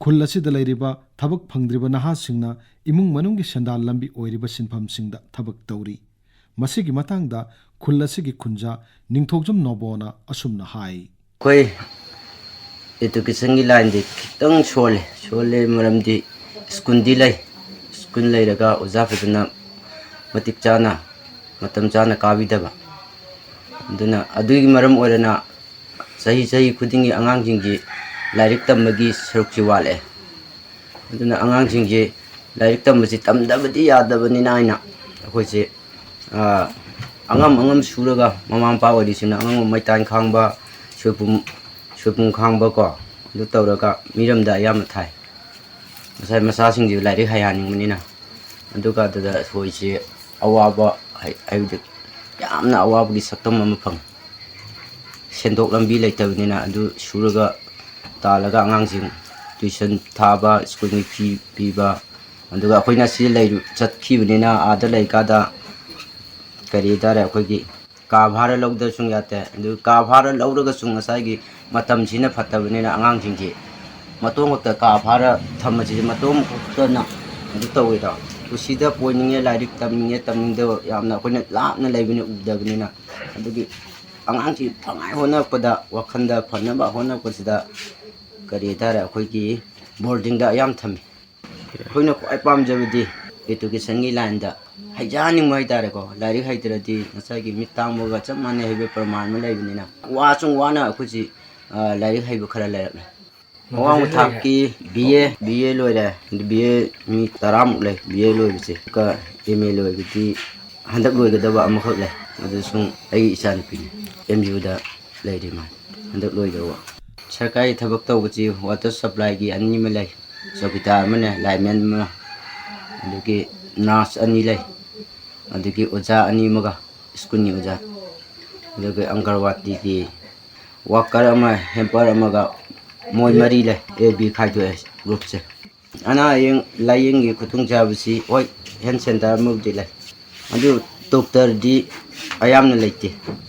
ꯈꯨꯜ ꯑꯁꯤꯗ ꯂꯩꯔꯤꯕ ꯊꯕꯛ ꯐꯪꯗ꯭ꯔꯤꯕ ꯅꯍꯥꯁꯤꯡꯅ ꯏꯃꯨꯡ ꯃꯅꯨꯡꯒꯤ ꯁꯦꯟꯗꯥꯟ ꯂꯝꯕꯤ ꯑꯣꯏꯔꯤꯕ ꯁꯤꯟꯐꯝꯁꯤꯡꯗ ꯊꯕꯛ ꯇꯧꯔꯤ꯫ ꯃꯁꯤꯒꯤ ꯃꯇꯥꯡꯗ ꯈꯨꯜ ꯑꯁꯤꯒꯤ ꯈꯨꯟꯖꯥ ꯅꯤꯡꯊꯧꯖꯝ ꯅꯣꯕꯣꯅ ꯑꯁꯨꯝꯅ ꯍꯥꯏ꯫ ꯑꯩꯈꯣꯏ educationꯒꯤ lineꯗꯤ ꯈꯤꯇꯪ ꯁꯣꯜꯂꯦ꯫ ꯁꯣꯜꯂꯦ ꯃꯔꯝꯗꯤ ꯁ꯭ꯀꯨꯜꯗꯤ ꯂꯩ, ꯁ꯭ꯀꯨꯜ ꯂꯩꯔꯒ ꯑꯣꯖꯥ ꯐꯖꯅ ꯃꯇꯤꯛ ꯆꯥꯅ ꯃꯇꯝ ꯆꯥꯅ ꯀꯥꯕꯤꯗꯕ꯫ ꯑꯗꯨꯅ ꯑꯗꯨꯒꯤ ꯃꯔꯝ ꯑꯣꯏꯔꯅ ꯆꯍꯤ ꯆꯍꯤ ꯈꯨꯗꯤꯡꯒꯤ ꯑꯉꯥꯡꯁꯤꯡꯒꯤ ꯂꯥꯏꯔꯤꯛ ꯇꯝꯕꯒꯤ ꯁꯔꯨꯛꯁꯤ ꯋꯥꯠꯂꯛꯑꯦ꯫ ꯑꯗꯨꯅ ꯑꯉꯥꯡꯁꯤꯡꯁꯤ ꯂꯥꯏꯔꯤꯛ ꯇꯝꯕꯁꯤ ꯇꯝꯗꯕꯗꯤ ꯌꯥꯗꯕꯅꯤꯅ ꯍꯥꯏꯅ ꯑꯩꯈꯣꯏꯁꯦ, ꯑ, ꯑꯉꯝ ꯑꯉꯝ ꯁꯨꯔꯒ, ꯃꯃꯥ ꯃꯄꯥ ꯑꯣꯏꯔꯤꯁꯤꯅ ꯑꯉꯝꯕ ꯃꯩꯇꯥꯟ ꯈꯥꯡꯕ, ꯁꯣꯏꯕꯨꯝ, ꯁꯣꯏꯕꯨꯝ ꯈꯥꯡꯕ ꯀꯣ, ꯑꯗꯨ ꯇꯧꯔꯒ ꯃꯤꯔꯝꯗ ꯑꯌꯥꯝꯕ ꯊꯥꯏ꯫ ꯉꯁꯥꯏ ꯃꯆꯥꯁꯤꯡꯁꯤ ꯂꯥꯏꯔꯤꯛ ꯍꯩꯍꯟꯅꯤꯡꯕꯅꯤꯅ꯫ ꯑꯗꯨꯒ ꯑꯗꯨꯗ ꯁꯣꯏꯁꯤ ꯑꯋꯥꯕ, ꯍꯥꯏ-, ꯍꯥꯏꯕꯗꯤ ꯌꯥꯝꯅ ꯑꯋꯥꯕꯒꯤ ꯁꯛꯇꯝ ꯑꯃ ꯐꯪꯉꯤ꯫ ꯁꯦꯟꯊꯣꯛ ꯂꯝꯕꯤ ꯂꯩꯇꯕꯅꯤꯅ ꯑꯗꯨ ꯁꯨꯔꯒ ꯇꯥꯜꯂꯒ ꯑꯉꯥꯡꯁꯤꯡ tuition ꯊꯥꯕ, ꯁ꯭ꯀꯨꯜꯒꯤ ꯐꯤ ꯄꯤꯕ, ꯑꯗꯨꯒ ꯑꯩꯈꯣꯏꯅ ꯁꯤꯗ ꯂꯩꯔꯨ-, ꯆꯠꯈꯤꯕꯅꯤꯅ ꯑꯥꯗ ꯂꯩꯀꯥꯟꯗ ꯀꯔꯤ ꯍꯥꯏꯇꯥꯔꯦ, ꯑꯩꯈꯣꯏꯒꯤ ꯀꯥ ꯚꯥꯔꯥ ꯂꯧꯗꯕꯁꯨ ꯌꯥꯗꯦ꯫ ꯑꯗꯨ ꯀꯥ ꯚꯥꯔꯥ ꯂꯧꯔꯒꯁꯨ ꯉꯁꯥꯏꯒꯤ ꯃꯇꯝꯁꯤꯅ ꯐꯠꯇꯕꯅꯤꯅ ꯑꯉꯥꯡꯁꯤꯡꯁꯤ ꯃꯇꯣꯝ ꯈꯛꯇ ꯀꯥ ꯚꯥꯔꯥ ꯊꯝꯕꯁꯤꯗꯤ ꯃꯇꯣꯝ ꯈꯛꯇꯅ ꯑꯗꯨ ꯇꯧꯋꯤꯗꯣ꯫ ꯀꯨꯁꯤꯗ ꯑꯣꯏꯅꯤꯡꯉꯦ, ꯂꯥꯏꯔꯤꯛ ꯇꯝꯅꯤꯡꯉꯦ, ꯇꯝꯅꯤꯡꯗꯕ ꯌꯥꯝꯅ ꯑꯩꯈꯣꯏꯅ ꯂꯥꯞꯅ ꯂꯩꯕꯅꯤꯅ ꯎꯗꯕꯅꯤꯅ꯫ ꯑꯗꯨꯒꯤ ꯑꯉꯥꯡꯁꯤ ꯐꯅꯉꯥꯏ ꯍꯣꯠꯅꯔꯛꯄꯗ, ꯋꯥꯈꯜꯗ ꯐꯅꯕ ꯍꯣꯠꯅꯔꯛꯄꯁꯤꯗ ꯀꯔꯤ ꯍꯥꯏꯇꯥꯔꯦ, ꯑꯩꯈꯣꯏꯒꯤ ꯕꯣꯔꯗꯤꯡꯗ ꯑꯌꯥꯝꯕ ꯊꯝꯃꯤ꯫ ꯑꯩꯈꯣꯏꯅ ꯈ꯭ꯋꯥꯏ ꯄꯥꯝꯖꯕꯗꯤ educationꯒꯤ lineꯗ ꯍꯩꯖꯍꯟꯅꯤꯡꯕ ꯍꯥꯏꯇꯥꯔꯦꯀꯣ꯫ ꯂꯥꯏꯔꯤꯛ ꯍꯩꯇ꯭ꯔꯗꯤ ꯉꯁꯥꯏꯒꯤ ꯃꯤꯠ ꯇꯥꯡꯕꯒ ꯆꯞ ꯃꯥꯟꯅꯩ ꯍꯥꯏꯕꯒꯤ ꯄ꯭ꯔꯃꯥꯟ ꯑꯃ ꯂꯩꯕꯅꯤꯅ, ꯋꯥꯁꯨ ꯋꯥꯅ ꯑꯩꯈꯣꯏꯁꯤ, ꯑ, ꯂꯥꯏꯔꯤꯛ ꯍꯩꯕ ꯈꯔ ꯂꯩꯔꯛꯂꯦ꯫ ꯑꯋꯥꯡꯕ ꯊꯥꯛꯀꯤ B A, B A ꯂꯣꯏꯔꯦ꯫ B A ꯃꯤ ꯇꯔꯥꯃꯨꯛ ꯂꯩ꯫ B A ꯂꯣꯏꯕꯁꯦ꯫ ꯑꯗꯨꯒ M A ꯂꯣꯏꯕꯗꯤ ꯍꯟꯗꯛ ꯂꯣꯏꯒꯗꯕ ꯑꯃꯈꯛ ꯂꯩ꯫ ꯑꯗꯨꯁꯨ ꯑꯩꯒꯤ ꯏꯆꯥꯅꯨꯄꯤꯅꯤ꯫ M U ꯗ ꯂꯩꯔꯤ ꯃꯥ꯫ ꯍꯟꯗꯛ ꯂꯣꯏꯗꯧꯕ꯫ ꯁꯔꯀꯥꯔꯒꯤ ꯊꯕꯛ ꯇꯧꯕꯁꯤ water supplyꯒꯤ ꯑꯅꯤ ꯑꯃ ꯂꯩ꯫ ꯆꯧꯀꯤꯗꯥꯔ ꯑꯃꯅꯦ, lineman ꯑꯃ꯫ ꯑꯗꯒꯤ nurse ꯑꯅꯤ ꯂꯩ꯫ ꯑꯗꯒꯤ ꯑꯣꯖꯥ ꯑꯅꯤ ꯑꯃꯒ, ꯁ꯭ꯀꯨꯜꯒꯤ ꯑꯣꯖꯥ꯫ ꯑꯗꯨꯒ ꯑꯪꯒꯔꯋꯥꯇꯤꯒꯤ worker ꯑꯃ, helper ꯑꯃꯒ, ꯃꯣꯏ ꯃꯔꯤ ꯂꯩ꯫ A B ꯈꯥꯏꯗꯣꯛꯑꯦ groupꯁꯦ꯫ ꯑꯅꯥ ꯑꯌꯦꯡ ꯂꯥꯌꯦꯡꯒꯤ ꯈꯨꯗꯣꯡꯆꯥꯕꯁꯤ, ꯍꯣꯏ, health centre ꯑꯃꯕꯨꯗꯤ ꯂꯩ, ꯑꯗꯨ doctorꯗꯤ ꯑꯌꯥꯝꯕꯅ ꯂꯩꯇꯦ꯫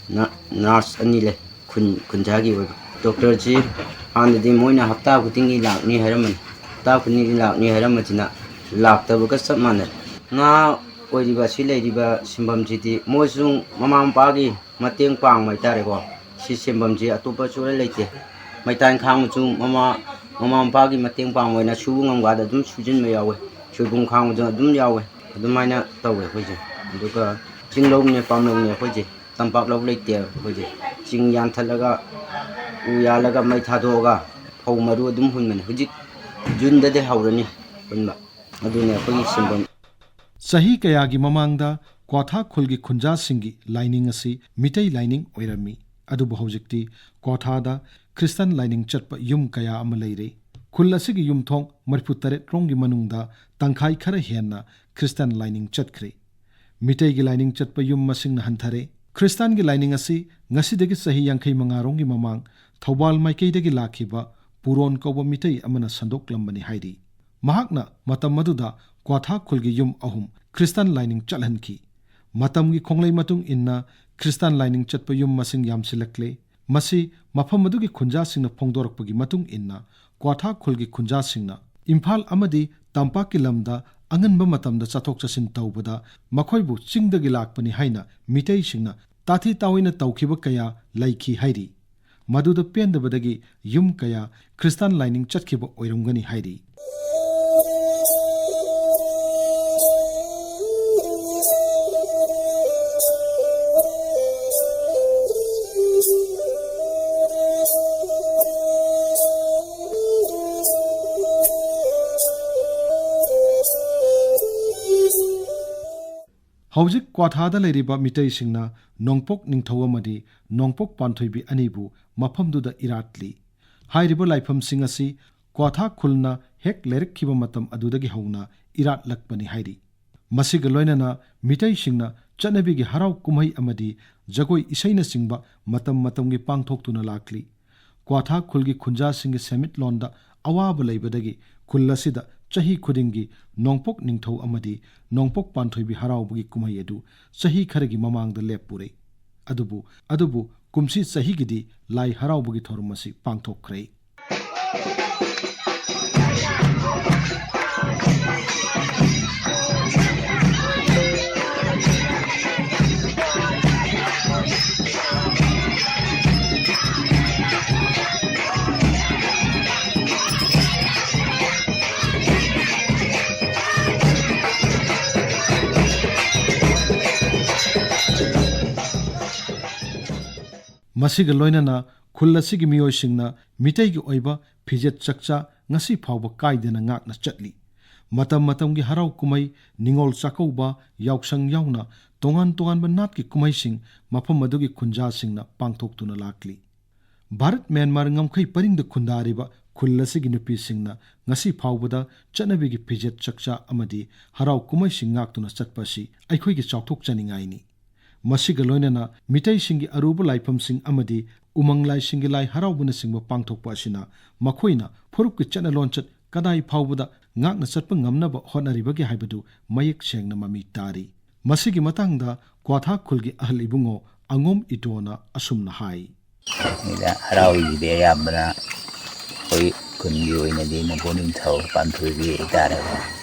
ꯅ-, nurse ꯑꯅꯤ ꯂꯩ, ꯈꯨꯟ, ꯈꯨꯟꯖꯥꯒꯤ ꯑꯣꯏꯕ꯫ Doctorꯁꯤ ꯍꯥꯟꯅꯗꯤ ꯃꯣꯏꯅ ꯍꯞꯇꯥ ꯈꯨꯗꯤꯡꯒꯤ ꯂꯥꯛꯅꯤ ꯍꯥꯏꯔꯝꯕꯅꯤ, ꯍꯞꯇꯥ ꯈꯨꯗꯤꯡꯒꯤ ꯂꯥꯛꯅꯤ ꯍꯥꯏꯔꯝꯕꯁꯤꯅ ꯂꯥꯛꯇꯕꯒ ꯆꯞ ꯃꯥꯟꯅꯔꯦ꯫ ꯉꯥ ꯑꯣꯏꯔꯤꯕ ꯑꯁꯤ ꯂꯩꯔꯤꯕ ꯁꯤꯟꯐꯝꯁꯤꯗꯤ ꯃꯣꯏꯁꯨ ꯃꯃꯥ ꯃꯄꯥꯒꯤ ꯃꯇꯦꯡ ꯄꯥꯡꯕ ꯍꯥꯏꯇꯥꯔꯦꯀꯣ꯫ ꯁꯤ ꯁꯦꯝꯐꯝꯁꯤ ꯑꯇꯣꯞꯄ ꯁꯨꯡꯂꯩ ꯂꯩꯇꯦ꯫ ꯃꯩꯇꯥꯟ ꯈꯥꯡꯕꯁꯨ ꯃꯃꯥ, ꯃꯃꯥ ꯃꯄꯥꯒꯤ ꯃꯇꯦꯡ ꯄꯥꯡꯕ ꯑꯣꯏꯅ ꯁꯨꯕ ꯉꯝꯀꯥꯟꯗ ꯑꯗꯨꯝ ꯁꯨꯖꯤꯟꯕ ꯌꯥꯎꯋꯦ꯫ ꯁꯣꯏꯕꯨꯝ ꯈꯥꯡꯕꯁꯨ ꯑꯗꯨꯝ ꯌꯥꯎꯋꯦ꯫ ꯑꯗꯨꯃꯥꯏꯅ ꯇꯧꯋꯦ ꯑꯩꯈꯣꯏꯁꯦ꯫ ꯑꯗꯨꯒ ꯆꯤꯡ ꯂꯧꯅꯦ, ꯄꯥꯝ ꯂꯧꯅꯦ ꯑꯩꯈꯣꯏꯁꯦ꯫ ꯇꯝꯄꯥꯛ ꯂꯧ ꯂꯩꯇꯦ ꯑꯩꯈꯣꯏꯁꯦ꯫ ꯆꯤꯡ ꯌꯥꯟꯊꯠꯂꯒ, ꯎ ꯌꯥꯜꯂꯒ, ꯃꯩ ꯊꯥꯗꯣꯛꯑꯒ ꯐꯧ ꯃꯔꯨ ꯑꯗꯨꯝ ꯍꯨꯟꯕꯅꯦ꯫ ꯍꯧꯖꯤꯛ ꯖꯨꯟꯗꯗꯤ ꯍꯧꯔꯅꯤ ꯄꯨꯟꯕ꯫ ꯑꯗꯨꯅ ꯑꯩꯈꯣꯏꯒꯤ ꯁꯤꯟꯐꯝ꯫ ꯆꯍꯤ ꯀꯌꯥꯒꯤ ꯃꯃꯥꯡꯗ ꯀ꯭ꯋꯥꯊꯥ ꯈꯨꯜꯒꯤ ꯈꯨꯟꯖꯥꯁꯤꯡꯒꯤ ꯂꯥꯏꯅꯤꯡ ꯑꯁꯤ ꯃꯤꯇꯩ ꯂꯥꯏꯅꯤꯡ ꯑꯣꯏꯔꯝꯃꯤ꯫ ꯑꯗꯨꯕꯨ ꯍꯧꯖꯤꯛꯇꯤ ꯀ꯭ꯋꯥꯊꯥꯗ ꯈ꯭ꯔꯤꯁꯇꯥꯟ ꯂꯥꯏꯅꯤꯡ ꯆꯠꯄ ꯌꯨꯝ ꯀꯌꯥ ꯑꯃ ꯂꯩꯔꯦ꯫ ꯈꯨꯜ ꯑꯁꯤꯒꯤ ꯌꯨꯝꯊꯣꯡ ꯃꯔꯤꯐꯨ ꯇꯔꯦꯠ ꯔꯣꯝꯒꯤ ꯃꯅꯨꯡꯗ ꯇꯪꯈꯥꯏ ꯈꯔ ꯍꯦꯟꯅ ꯈ꯭ꯔꯤꯁꯇꯥꯟ ꯂꯥꯏꯅꯤꯡ ꯆꯠꯈ꯭ꯔꯦ꯫ ꯃꯤꯇꯩꯒꯤ ꯂꯥꯏꯅꯤꯡ ꯆꯠꯄ ꯌꯨꯝ ꯃꯁꯤꯡꯅ ꯍꯟꯊꯔꯦ꯫ ꯈ꯭ꯔꯤꯁꯇꯥꯟꯒꯤ ꯂꯥꯏꯅꯤꯡ ꯑꯁꯤ ꯉꯁꯤꯗꯒꯤ ꯆꯍꯤ ꯌꯥꯡꯈꯩ ꯃꯉꯥ ꯔꯣꯝꯒꯤ ꯃꯃꯥꯡ ꯊꯧꯕꯥꯜ ꯃꯥꯏꯀꯩꯗꯒꯤ ꯂꯥꯛꯈꯤꯕ ꯄꯨꯔꯣꯟ ꯀꯧꯕ ꯃꯤꯇꯩ ꯑꯃꯅ ꯁꯟꯗꯣꯛꯂꯝꯕꯅꯤ ꯍꯥꯏꯔꯤ꯫ ꯃꯍꯥꯛꯅ ꯃꯇꯝ ꯑꯗꯨꯗ ꯀ꯭ꯋꯥꯊꯥ ꯈꯨꯜꯒꯤ ꯌꯨꯝ ꯑꯍꯨꯝ ꯈ꯭ꯔꯤꯁꯇꯥꯟ ꯂꯥꯏꯅꯤꯡ ꯆꯠꯍꯟꯈꯤ꯫ ꯃꯇꯝꯒꯤ ꯈꯣꯡꯂꯩ ꯃꯇꯨꯡ ꯏꯟꯅ ꯈ꯭ꯔꯤꯁꯇꯥꯟ ꯂꯥꯏꯅꯤꯡ ꯆꯠꯄ ꯌꯨꯝ ꯃꯁꯤꯡ ꯌꯥꯝꯁꯤꯜꯂꯛꯂꯦ꯫ ꯃꯁꯤ ꯃꯐꯝ ꯑꯗꯨꯒꯤ ꯈꯨꯟꯖꯥꯁꯤꯡꯅ ꯐꯣꯡꯗꯣꯔꯛꯄꯒꯤ ꯃꯇꯨꯡ ꯏꯟꯅ ꯀ꯭ꯋꯥꯊꯥ ꯈꯨꯜꯒꯤ ꯈꯨꯟꯖꯥꯁꯤꯡꯅ ꯏꯝꯐꯥꯜ ꯑꯃꯗꯤ ꯇꯝꯄꯥꯛꯀꯤ ꯂꯝꯗ ꯑꯉꯟꯕ ꯃꯇꯝꯗ ꯆꯠꯊꯣꯛ ꯆꯠꯁꯤꯟ ꯇꯧꯕꯗ ꯃꯈꯣꯏꯕꯨ ꯆꯤꯡꯗꯒꯤ ꯂꯥꯛꯄꯅꯤ ꯍꯥꯏꯅ ꯃꯤꯇꯩꯁꯤꯡꯅ ꯇꯥꯊꯤ ꯇꯥꯑꯣꯏꯅ ꯇꯧꯈꯤꯕ ꯀꯌꯥ ꯂꯩꯈꯤ ꯍꯥꯏꯔꯤ꯫ ꯃꯗꯨꯗ ꯄꯦꯟꯗꯕꯗꯒꯤ ꯌꯨꯝ ꯀꯌꯥ ꯈ꯭ꯔꯤꯁꯇꯥꯟ ꯂꯥꯏꯅꯤꯡ ꯆꯠꯈꯤꯕ ꯑꯣꯏꯔꯝꯒꯅꯤ ꯍꯥꯏꯔꯤ꯫ ꯍꯧꯖꯤꯛ ꯀ꯭ꯋꯥꯊꯥꯗ ꯂꯩꯔꯤꯕ ꯃꯤꯇꯩꯁꯤꯡꯅ ꯅꯣꯡꯄꯣꯛ ꯅꯤꯡꯊꯧ ꯑꯃꯗꯤ ꯅꯣꯡꯄꯣꯛ ꯄꯥꯟꯊꯣꯏꯕꯤ ꯑꯅꯤꯕꯨ ꯃꯐꯝꯗꯨꯗ ꯏꯔꯥꯠꯂꯤ꯫ ꯍꯥꯏꯔꯤꯕ ꯂꯥꯏꯐꯝꯁꯤꯡ ꯑꯁꯤ ꯀ꯭ꯋꯥꯊꯥ ꯈꯨꯜꯅ ꯍꯦꯛ ꯂꯩꯔꯛꯈꯤꯕ ꯃꯇꯝ ꯑꯗꯨꯗꯒꯤ ꯍꯧꯅ ꯏꯔꯥꯠꯂꯛꯄꯅꯤ ꯍꯥꯏꯔꯤ꯫ ꯃꯁꯤꯒ ꯂꯣꯏꯅꯅ ꯃꯤꯇꯩꯁꯤꯡꯅ ꯆꯠꯅꯕꯤꯒꯤ ꯍꯔꯥꯎ ꯀꯨꯝꯍꯩ ꯑꯃꯗꯤ ꯖꯒꯣꯏ ꯏꯁꯩꯅꯆꯤꯡꯕ ꯃꯇꯝ ꯃꯇꯝꯒꯤ ꯄꯥꯡꯊꯣꯛꯇꯨꯅ ꯂꯥꯛꯂꯤ꯫ ꯀ꯭ꯋꯥꯊꯥ ꯈꯨꯜꯒꯤ ꯈꯨꯟꯖꯥꯁꯤꯡꯒꯤ ꯁꯦꯟꯃꯤꯠꯂꯣꯟꯗ ꯑꯋꯥꯕ ꯂꯩꯕꯗꯒꯤ ꯈꯨꯜ ꯑꯁꯤꯗ ꯆꯍꯤ ꯈꯨꯗꯤꯡꯒꯤ ꯅꯣꯡꯄꯣꯛ ꯅꯤꯡꯊꯧ ꯑꯃꯗꯤ ꯅꯣꯡꯄꯣꯛ ꯄꯥꯟꯊꯣꯏꯕꯤ ꯍꯔꯥꯎꯕꯒꯤ ꯀꯨꯝꯍꯩ ꯑꯗꯨ ꯆꯍꯤ ꯈꯔꯒꯤ ꯃꯃꯥꯡꯗ ꯂꯦꯞꯄꯨꯔꯦ꯫ ꯑꯗꯨꯕꯨ, ꯑꯗꯨꯕꯨ ꯀꯨꯝꯁꯤ ꯆꯍꯤꯒꯤꯗꯤ ꯂꯥꯏ ꯍꯔꯥꯎꯕꯒꯤ ꯊꯧꯔꯝ ꯑꯁꯤ ꯄꯥꯡꯊꯣꯛꯈ꯭ꯔꯦ꯫ ꯃꯁꯤꯒ ꯂꯣꯏꯅꯅ ꯈꯨꯜ ꯑꯁꯤꯒꯤ ꯃꯤꯑꯣꯏꯁꯤꯡꯅ ꯃꯤꯇꯩꯒꯤ ꯑꯣꯏꯕ ꯐꯤꯖꯦꯠ ꯆꯛꯆꯥ, ꯉꯁꯤ ꯐꯥꯎꯕ ꯀꯥꯏꯗꯅ ꯉꯥꯛꯅ ꯆꯠꯂꯤ꯫ ꯃꯇꯝ ꯃꯇꯝꯒꯤ ꯍꯔꯥꯎ ꯀꯨꯝꯍꯩ, ꯅꯤꯉꯣꯜ ꯆꯥꯛꯀꯧꯕ, ꯌꯥꯎꯁꯪ ꯌꯥꯎꯅ ꯇꯣꯉꯥꯟ ꯇꯣꯉꯥꯟꯕ ꯅꯥꯠꯀꯤ ꯀꯨꯝꯍꯩꯁꯤꯡ ꯃꯐꯝ ꯑꯗꯨꯒꯤ ꯈꯨꯟꯖꯥꯁꯤꯡꯅ ꯄꯥꯡꯊꯣꯛꯇꯨꯅ ꯂꯥꯛꯂꯤ꯫ ꯚꯥꯔꯠ ꯃ꯭ꯌꯥꯟꯃꯥꯔ ꯉꯝꯈꯩ ꯄꯔꯤꯡꯗ ꯈꯨꯟꯗꯥꯔꯤꯕ ꯈꯨꯜ ꯑꯁꯤꯒꯤ ꯅꯨꯄꯤꯁꯤꯡꯅ ꯉꯁꯤ ꯐꯥꯎꯕꯗ ꯆꯠꯅꯕꯤꯒꯤ ꯐꯤꯖꯦꯠ ꯆꯛꯆꯥ ꯑꯃꯗꯤ ꯍꯔꯥꯎ ꯀꯨꯝꯍꯩꯁꯤꯡ ꯉꯥꯛꯇꯨꯅ ꯆꯠꯄ ꯑꯁꯤ ꯑꯩꯈꯣꯏꯒꯤ ꯆꯥꯎꯊꯣꯛꯆꯅꯤꯡꯉꯥꯏꯅꯤ꯫ ꯃꯁꯤꯒ ꯂꯣꯏꯅꯅ ꯃꯤꯇꯩꯁꯤꯡꯒꯤ ꯑꯔꯨꯕ ꯂꯥꯏꯐꯝꯁꯤꯡ ꯑꯃꯗꯤ ꯎꯃꯪ ꯂꯥꯏꯁꯤꯡꯒꯤ ꯂꯥꯏ ꯍꯔꯥꯎꯕꯅꯆꯤꯡꯕ ꯄꯥꯡꯊꯣꯛꯄ ꯑꯁꯤꯅ ꯃꯈꯣꯏꯅ ꯐꯨꯔꯨꯞꯀꯤ ꯆꯠꯅ ꯂꯣꯟꯆꯠ ꯀꯗꯥꯏ ꯐꯥꯎꯕꯗ ꯉꯥꯛꯅ ꯆꯠꯄ ꯉꯝꯅꯕ ꯍꯣꯠꯅꯔꯤꯕꯒꯦ ꯍꯥꯏꯕꯗꯨ ꯃꯌꯦꯛ ꯁꯦꯡꯅ ꯃꯃꯤ ꯇꯥꯔꯤ꯫ ꯃꯁꯤꯒꯤ ꯃꯇꯥꯡꯗ ꯀ꯭ꯋꯥꯊꯥ ꯈꯨꯜꯒꯤ ꯑꯍꯜ ꯏꯕꯨꯡꯉꯣ ꯑꯉꯣꯝ ꯏꯇꯣꯅ ꯑꯁꯨꯝꯅ ꯍꯥꯏ꯫ ꯁꯤꯗ ꯍꯔꯥꯎꯔꯤꯁꯤꯗꯤ ꯑꯌꯥꯝꯕꯅ ꯑꯩꯈꯣꯏ ꯈꯨꯟꯒꯤ ꯑꯣꯏꯅꯗꯤ ꯅꯣꯡꯄꯣꯛ ꯅꯤꯡꯊꯧ ꯄꯥꯟꯊꯣꯏꯕꯤ ꯍꯥꯏꯇꯥꯔꯦꯀꯣ꯫